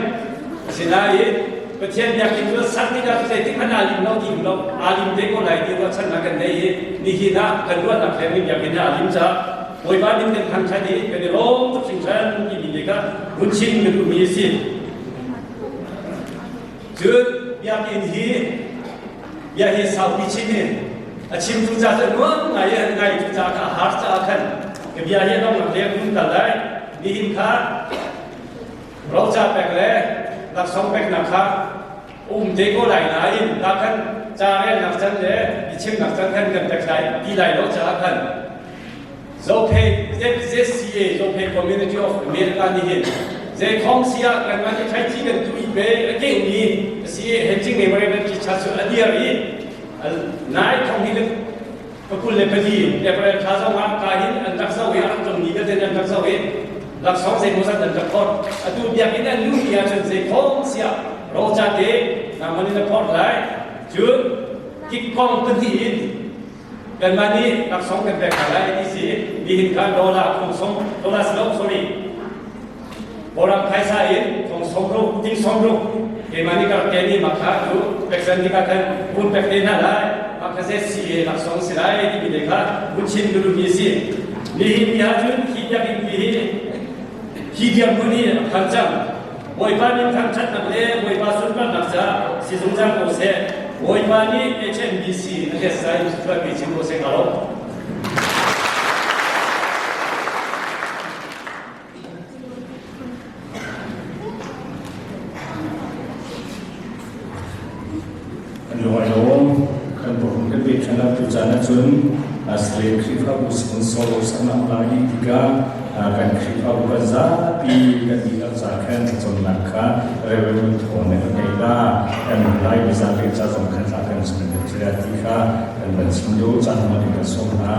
Asinain Pathian biakinn cu sak tikah cu zeitik hmanh aa lim lo ti lo aa lim te ko lai ti ruahchannak kan nei i nihin ah kan ruahnak leng in biakinn ah aa lim caah Bawipa min kan thangṭhat i kan i lawm tuk hringhran timi te kha hun chim ka duhmi a si. Cun biakinn hi bia hi saupi chim i a chimtu ca cu nuam ngai i ngai tu ca kha a har caah khan ka bia hi a dongnak leng hun kal lai. Nihin kha roca pek le laksawng peknak kha um te ko lai nain ta khan ca relnak can le biachimnak can khan kan pek lai ti lai lo caah khan Zophei ZCA Zophei Community of America nih hin zeikhong si ah kanmah nih thlaici kan tuh i pe a keuhmi a si i Hencing Memorial Baptist Church cu a dir i nai thong hi 24 April thla zong ah ka hin an rak zoh i a rak tlungmi vialte an rak zoh i laksawng zeimawzat an rak phorh. Atu biakinn an luhmi ahcun zeikhom siah roca te nangman in a phorh lai. Cun kikkong pahnih in kanmah nih laksawng kan pek hna lai ti si. Nihin khan dollar thong sawm dollar si lo sorry Kawlram phaisa in thong sawmruk, ting sawmruk keimah nih ka rak ken i mah kha cu peksan tikah khan hun pek te hna lai, mah kha ZCA laksawng si lai timi te kha hun chim ka duhmi a si. Nihin ni ahcun hi biakinn pi hi hi dirhmun hi a phan cang. Bawipa min thangṭhatnak le Bawipa sunparnak caah si zungzal ko seh. Bawipa nih HMBC a let in thluachuah pe chin ko seh ka lawm.
An lung a lawm. Kan bawm kan pek ṭhan ah tucaan ahcun Australia Khrihfabu sponsor saknak la i tikah kan Khrihfabu kan zapi kan dihlak ca khan thlacamnak kha Reverend Thawn nih a ngei la. Kan lai biazat ca zong khan tla kan chim. si ti kha kan van chim duh caan hman in kan sawm hna.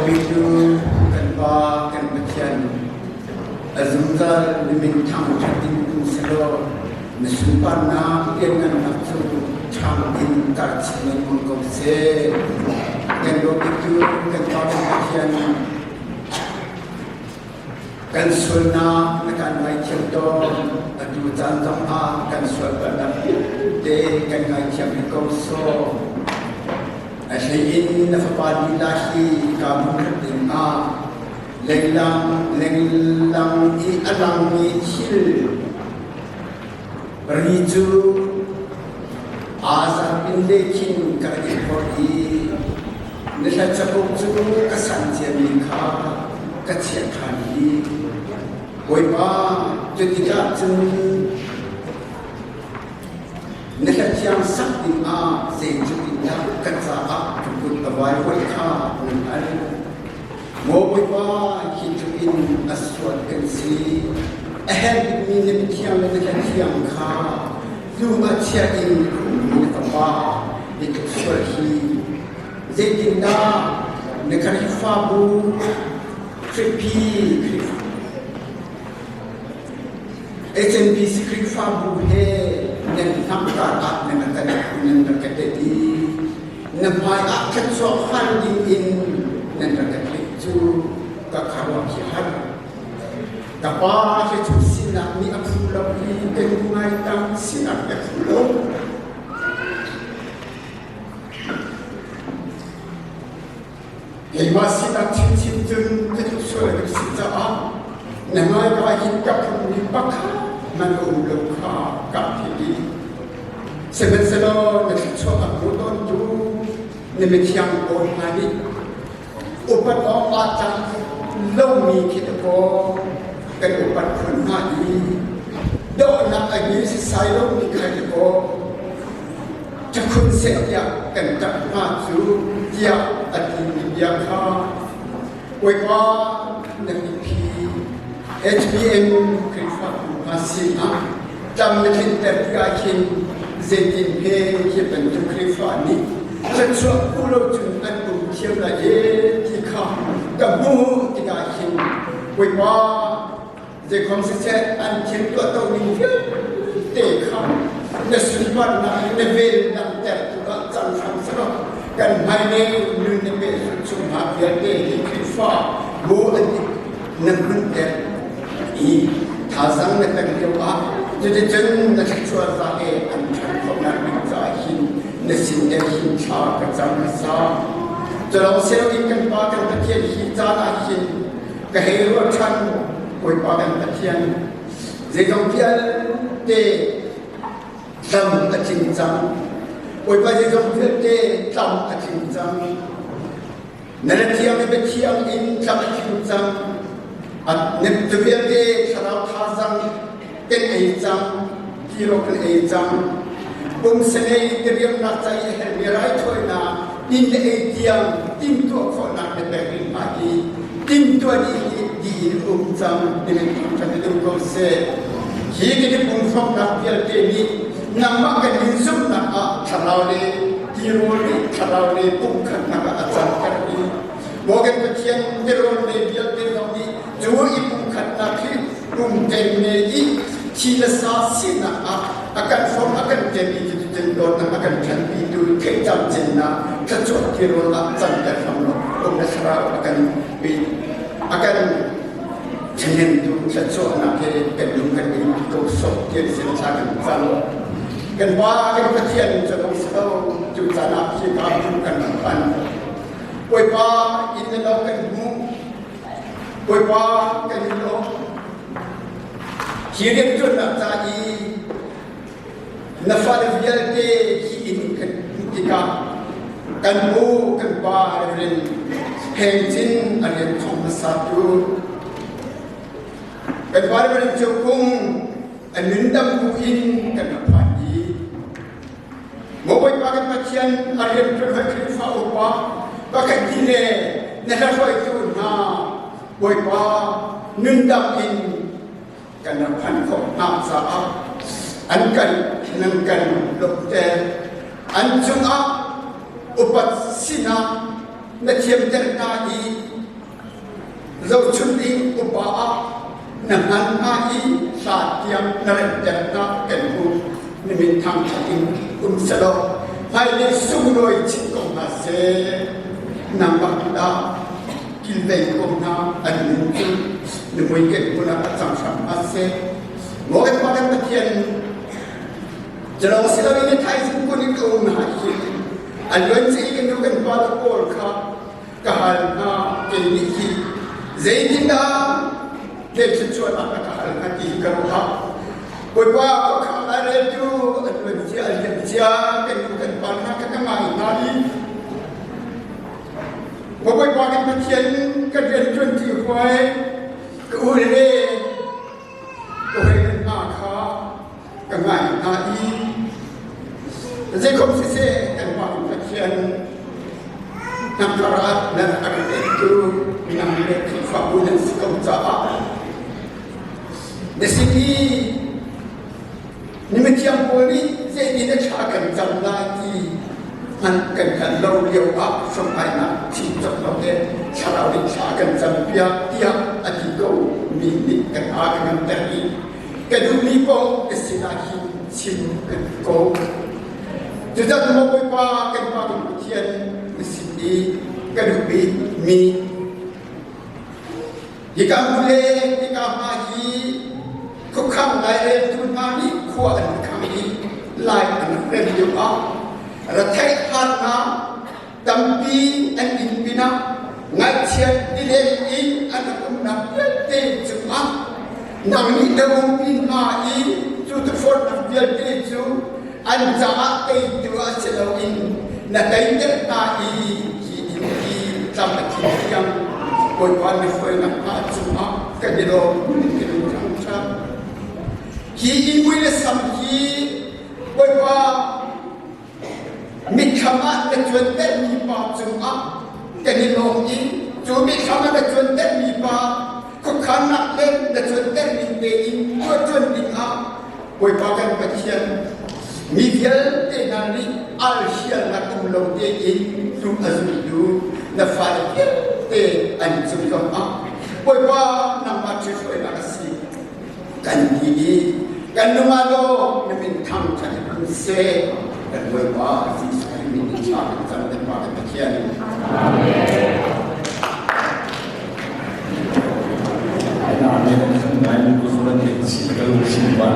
dawbiktu kan Pa kan Pathian, a zungzal na min thangṭhat in um selaw na sunparnak lianngannak cu ṭhang in tar chin lengmang ko seh. Kan dawbiktu kan Pa kan Pathian, kan sualnak na kan ngaithiam tawn, atu caan zongah kan sualpalhnak vialte kan ngaithiam rih ko sawh. A hlei in na fapa lila hi kaa hmunkhat ding ah lenglang lenglang i a langmi thil ri cu aa zat in le khin ka rak i phorh i na hla cauk cu ka san ciami kha ka chiah ṭhan i Bawipa cu tikah cun Na hlathiang sak dingah zeitluk in dah ka caah ka kut a vaivuaih kha nan hngalh. Maw Bawipa, hi tluk in a sual kan si. A herh bikmi na mithiang le na hlathiang kha hnu ah chia in a ummi na fapa hi tluk sual hi zeitindah na Khrihfabu Khrihpi Khrihfa HMBC Khrihfabu he nan hnamkar ah nan kan nan rak ka tet i na hmai ah thluachuah hal ding in nan rak ka tlek cu ka khuaruah khi har. Ka pa he cu sinak nih a phu lo i ka nu ngai tang sinak a phu lo. Keimah sinak chinchin cun ka tluk sual ka si caah na hmaika hin ka phungmi pakhat hmanh a um lo kha ka theih i sihmanhsehlaw na thluachuah a hmu tawntu na mithiang pawl hna nih upat awk aa tlak lomi khi dakaw kan upat khun hna i dawhnak a ngei sisai lomi kha dakaw Ṭakhun seh tiah kan ṭap hnga cu tiah a timi bia kha Bawipa na mipi HBM Khrihfabu hna sinah tlam na tlinter tikah hin zeitin he hi bantuk Khrihfa nih thluachuah hmu lo cun an um thiam lai ee ti kha ka hmuh tikah hin Bawipa Zeikhom siseh an thil tuahto ning vialte kha na sunparnak in na vel langhtertu ah cang hram selaw kan hmailei nun na pehzulh chung hna vialte hi Khrihfa bu an na hmunter i thazang na pek lio ah cuticun na thluachuah za he an ṭhan khawhnak ding caah hin na sin te hin thla ka cam hmasa. Culawng siloin kan Pa kan Pathian hi caan ah hin ka hei ruah ṭhan Bawipa kan Pathian zeizong vialte tlam a tling cang Bawipa zeizong vialte tlam a tling cang na na thiang i biathiang in tlam a tling cang na vialte thlarau thazang kan ei cang tiraw kan ei cang pumsanei diriamnak ca i a herhmi raithawinak inn le ei tiang timhtuah khawhnak na pek rih hna i timhtuah dih dih in um cang timi thangṭhat in um ko seh. Hi kan i pumhrawmnak vialte nih nangmah kan in zumhnak ah thlarau le tirawl nih thlarau le pumkhatnak ah a canter i Maw kan Pathian tirawl le vialte zong nih cu i pumkhatnak hi pumkeng ne i thi le sa sinak ah a kan hrawm a kan ṭem i cuticun dawtnak a kan ṭhanpitu theih camcinnak thluachuah tirawl ah canter hram law um le thlarau a kan a kan ṭhahnemtu thluachuahnak he kan lung kan in ko sawh tian sin thla kan cam kan pa kan Pathian cu dong si lo cu caan ah khi ka kan phan Bawipa inn le lo kan hmu Bawipa kan in lawm. Hi rianṭuannak ca i na fale vialte hi inn kan hmuh tikah kan pu kan pa Reverend Heng Cin a rian thawng hmasatu kan pa Reverend Ceu Kung a nundam bu in kan rak phan i Maw Bawipa kan Pathian a rianṭuan hoi Khrihfa upa pakhat ti le na hlahruaitu hna Bawipa nundam in kan rak phanh khawh hna caah an kan nan kan lawmhter an cungah upat sinak na thiamter hna i. Zohchun ding upa ah na hman hna i hla tiang na remter hna kan hmuh. Na min thangṭhat in um selaw hmailei sunglawi chin ko hna seh. Nangmah dah kilveng ko hna an nun cu na mui kan hmun ah a cang hram hna seh. Maw kan Pa kan Pathian Jalo si loin na thaizing kun in ka um hna hi a luan ci kan nu kan pa le pawl kha ka hal hna kei nih hi zeitindah thilchuahnak na ka hal hnga ti ka ruah. Bawipa khuakhang lai reltu an luan cia an liam cia kan nu kan pa hna ka ka ngai hna i Bawipa kan Pathian kan rian ṭuan ṭi huai ka u le ka hoi hna kha ka ngai hna i zeikhom siseh kan Pa Pathian hnamkarat nan a kan pektu nang le Khrihfabu nan si ko caah na sin i ni mithiang pawl nih zeitin a ṭha kan cam lai ti hmanh kan hngalh lo lio ah hramhainak chim cawk lo le thlarau in thla kan cam piak tiah a ti ko mi nih kan aa kan ngamter i ka duhmi paoh ka sinah hin chim ka duh ko. Cucaah maw Bawipa kan Pa kan Pathian na sin i ka duh bikmi hika hmun le hika hma hi khuakhang laireltu hna nih khua an khang i lai an rem lio ah retheih harnak tampi an in pinah ngaihchiat nileng in an rak umnak vialte cungah nang nih na umpi hna i cu tukforhnak vialte cu an caah teitu ah si loin na teiter hna i hi inn hi tlam a tling tiang Bawipa na hruainak hna cungah kan i lawm kan in thangṭhat. Hi inn mui le sam hi Bawipa Mitthlam ah na cuantermi pa cungah kan i lawm i cu mitthlam ah na cuantermi pa khuakhannak le na cuantermi tein tuahṭuan dingah Bawipa kan Pathian mi vialte hna nih alhialnak um lo tein hnu a zultu na fale vialte an cung zongah Bawipa nangmah ṭhithruainak a si. Kan ti i kan nung ah law na min thangṭhat in seh kan Bawipa Jesuh Khrih min in thla kan cam kan Pa kan Pathian.
Amen. Ngai mi ku kan theih chi ka lu chin ba.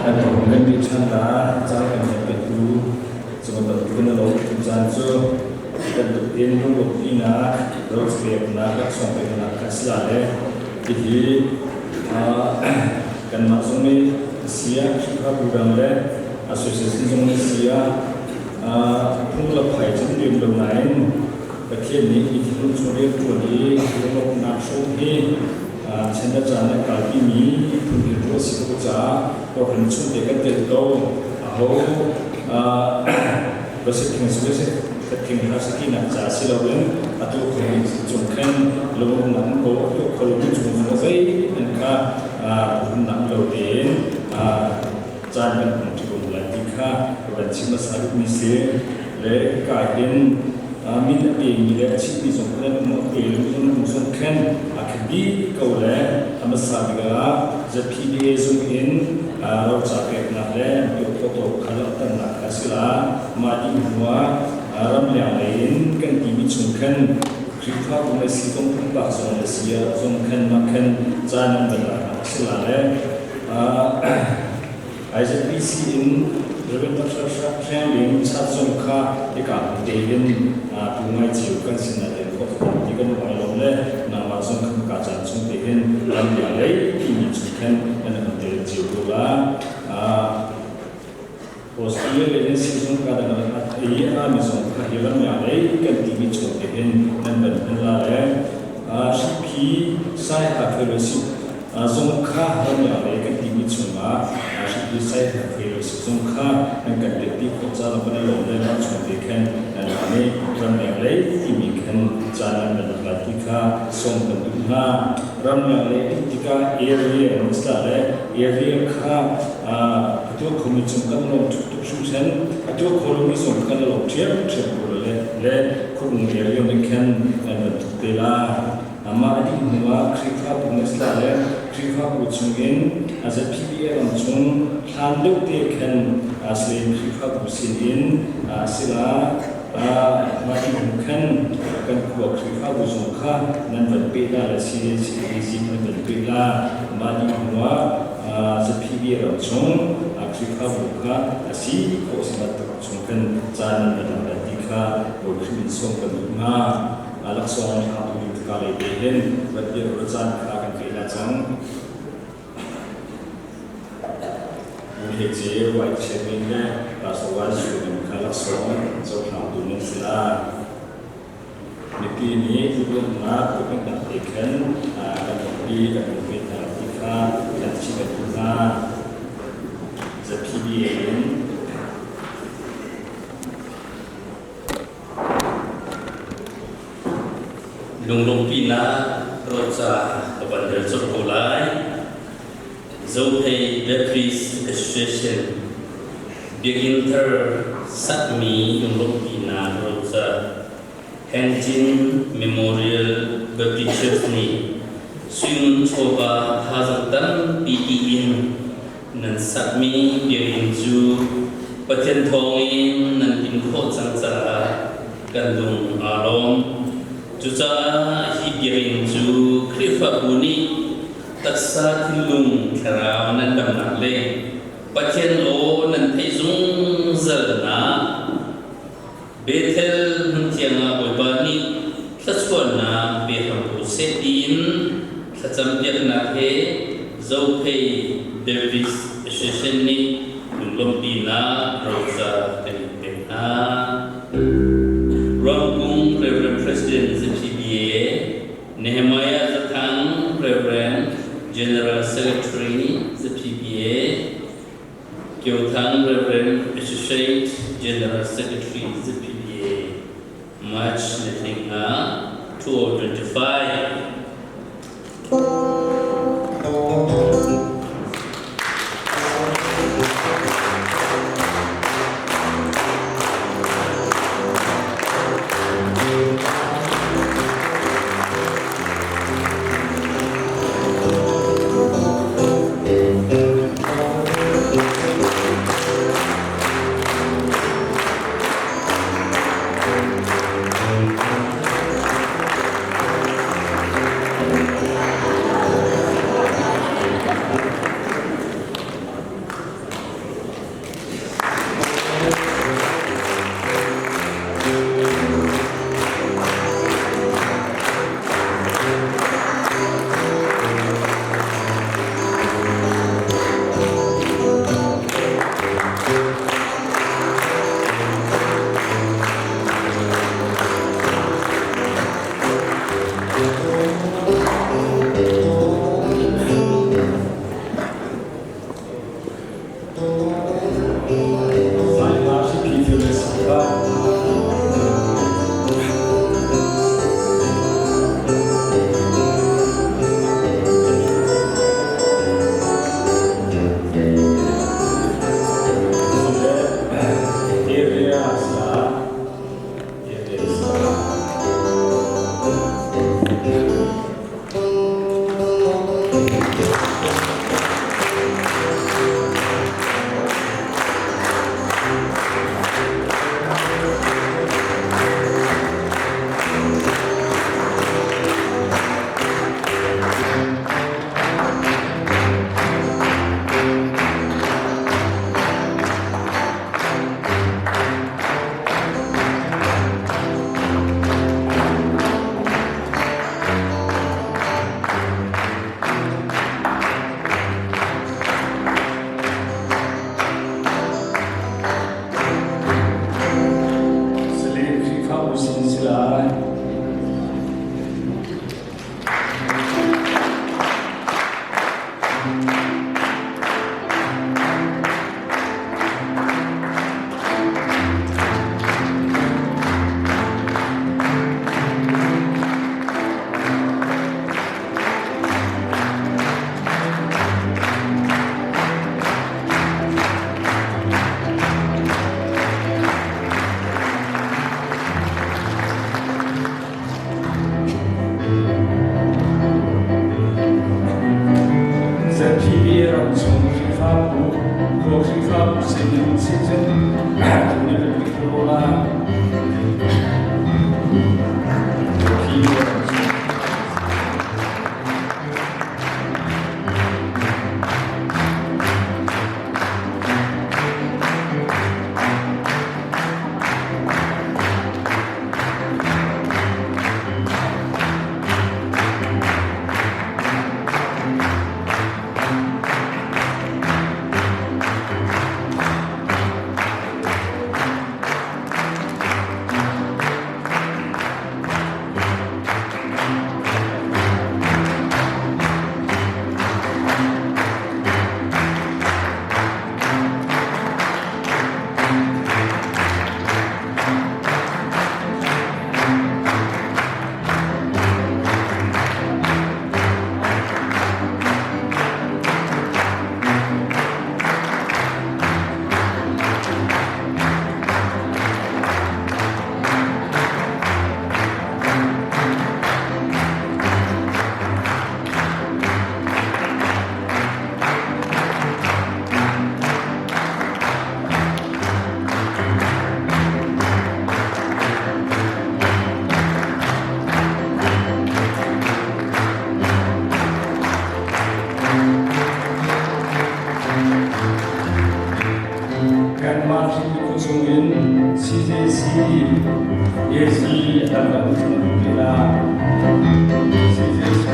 Kan thong kan bi chan la caan kan he pe tu cu bantuk in lo tu caan cu bantuk in lungrualpinak ropeknak laksawng peknak kha si la le hihi kanmah zong nih sia Khrihfabu dang le association zong nih sia phung le phai cu liam lo nain Pathian nih hi thinlung chung rianṭuan i lunglawmhnak hrawm hi chan le caan le kalpimi phun rianṭuan a si ko caah kawhhran chungte kan tel ko aho Basic si thing kha si tinak ca si loin atu kho cung khan lungumnak ko atu kho lo chung zong zei an kha humnak lo tein caan kan hmang ṭi ko lai ti kha ka van chim hmasa duhmi si le ka hin min a pemi le a chimmi zong khan an um a pe lo zong um zong khan a khat dih ko le a hmasa bik ah ZPBA zung in roca peknak le an tuah khawh kha langhternak kha a si la. Mah dih hnuah ramleng lei in kan timi chung khan Khrihfabu le si zong pumpak zong le si zong khan mah khan caan an van laknak a si la le IZBC in Reverend Dr. Hrang Ling chat zong kha hika tein tu ngai cio kan sin ah tel khawh ti kan uai lawm le nangmah zong khan ka caan chung te hin ramleng lei timi chung khan nan kan tel cio ko la. Australia lei in sizung ka dang a i a mi zong kha hi ramleng lei kan timi chung te hin nan van hman la le hriphi Saiha Fellowship zong kha ramleng lei kan timi chungah hriphi Saiha Fellowship zong kha nan kan dirpi khawh ca lo kan i lawm le mah chung te khan nan nih ramleng lei timi khan ca nan van lak lai ti kha sawm kan duh hna. Ramleng lei ti tikah area an si le area kha atu khomi chung kan lawm tuk tuk. hringhran. A tuah kho lomi zong kan lawm ṭhiamṭhiam ko le le khuaung area nih khan kan bantuk te la. Amah a dih hnu ah Khrihfabu Nesla le Khrihfabu chungin ZPBA ram chung hlan deuh te khan Salen Khrihfabu sinin sila mah dih hnu khan kan khua Khrihfabu zong kha nan van peh la le CNCAC nan van peh la. Mah dih hnu ah ZPBA ram chung Khrihfabu kha a si khawh si bantuk chung khan caan nan van la ti kha Bawi Khrih min sawm kan duh hna. Laksawng kha tu ka lei te hin rat dir caan kha kan pe la cang. He ce white chairman le Pastor Wan Su kha laksawng cohlang tu nan si la. Mipi nih duhlonak tuknak te khan kan pi kan pe hna ti kha kan chim kan hna. ZPBA in
Lunglawmhpinak roca ka van rel colh ko lai. Zophei Baptist Association Biakinn thar sakmi lunglawmhpinak roca Hanjin Memorial Baptist Church nih suingun chawva thazaang tampi tiin Nan sakmi biakinn cu Pathian thawngin nan din khawh cang caah kan lung aa lawm. Cucaah hi biakinn cu Khrihfabu nih taksa thinlung thlarau nan damnak le Pathian aw nan theih zungzalnak Bethel hmunthiang ah Bawipa nih thluachuahnak pe hram ko seh tiin thlacampiaknak he Zophei Baptist Association nih lunglawmhpinak roca kan in pek hna. Rangkung Reverend President ZPBA, Nehemiah Zathang Reverend General Secretary ZPBA, Kyothang Rev. Associate General Secretary ZPBA March ni 5 2025.
Kanmah hrin chung in CJC AC a dang kan chung te la. CJC.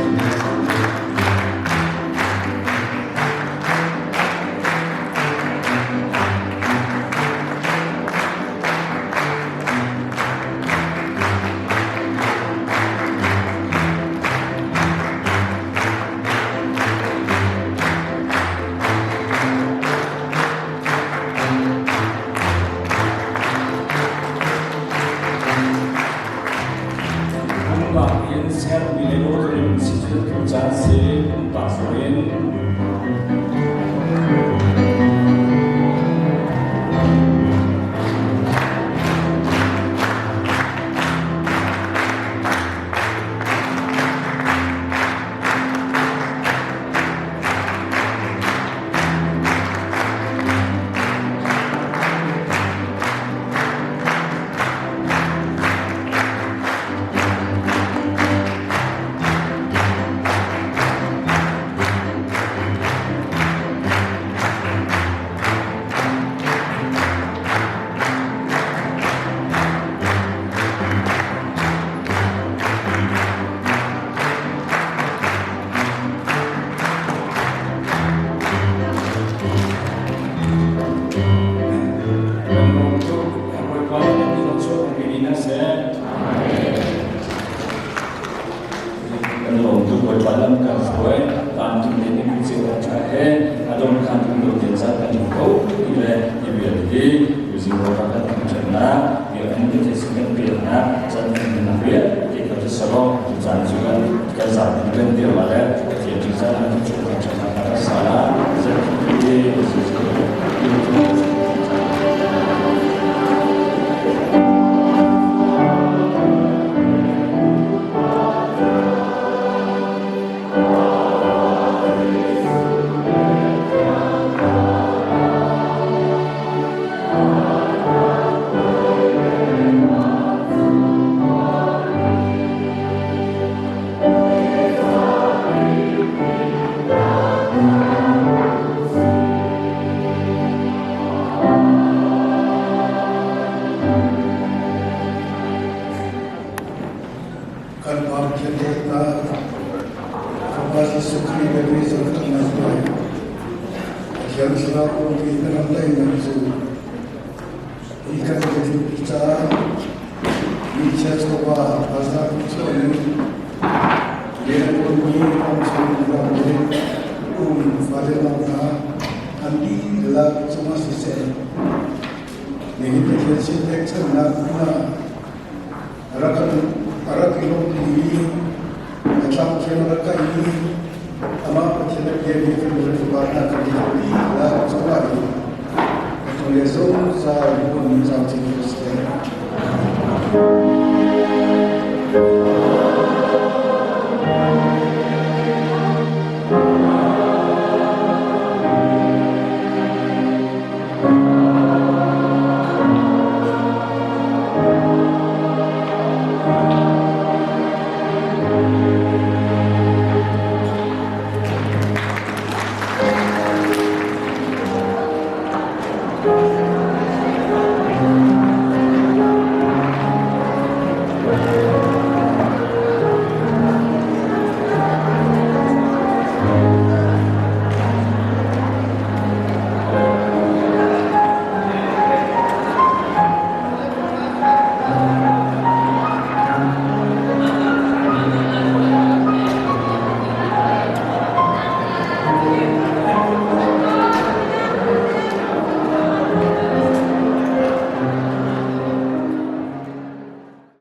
Pumpak in sermi le lawtering si cu tu caan si pumpak zong in. Kan lawm tuk. Bawipa nih nan dihlak chuah kan in hna seh. Kan lawm tuk Bawipa lam kan hruai. Taan tum le ni cio kan ṭha he adon khan tum lo tian caan kan hmu ko ti le hi vial hi tuzing Bawipa kan thangṭhatnak biakinn kan theih kan peknak caan kan nak rian ti kan si sawh cu caan cu kan kan zapi kan dir la le Pathian cu caan an chung kan ṭhatnak kan sa la
Kan Pa Pathian dawtnak, Fapa Jesuh Khrih le Jesuh khamhnak le Pathian Thlarau umpi hnangam daihnak cu hi kan biathlipi caah Michia chawva thazaang chuah in rianṭuanmi ramchung ram le um fale nau hna an dihlak cungah siseh, nihin Pathian sin pekchanhnak hmun ah rak rak i lawmhpi i a tlangthiang rak kaih i amah Pathian a biami kan nu le fapa hna kan dihlak cungah i atu le zungzal hmun caan cin ko seh.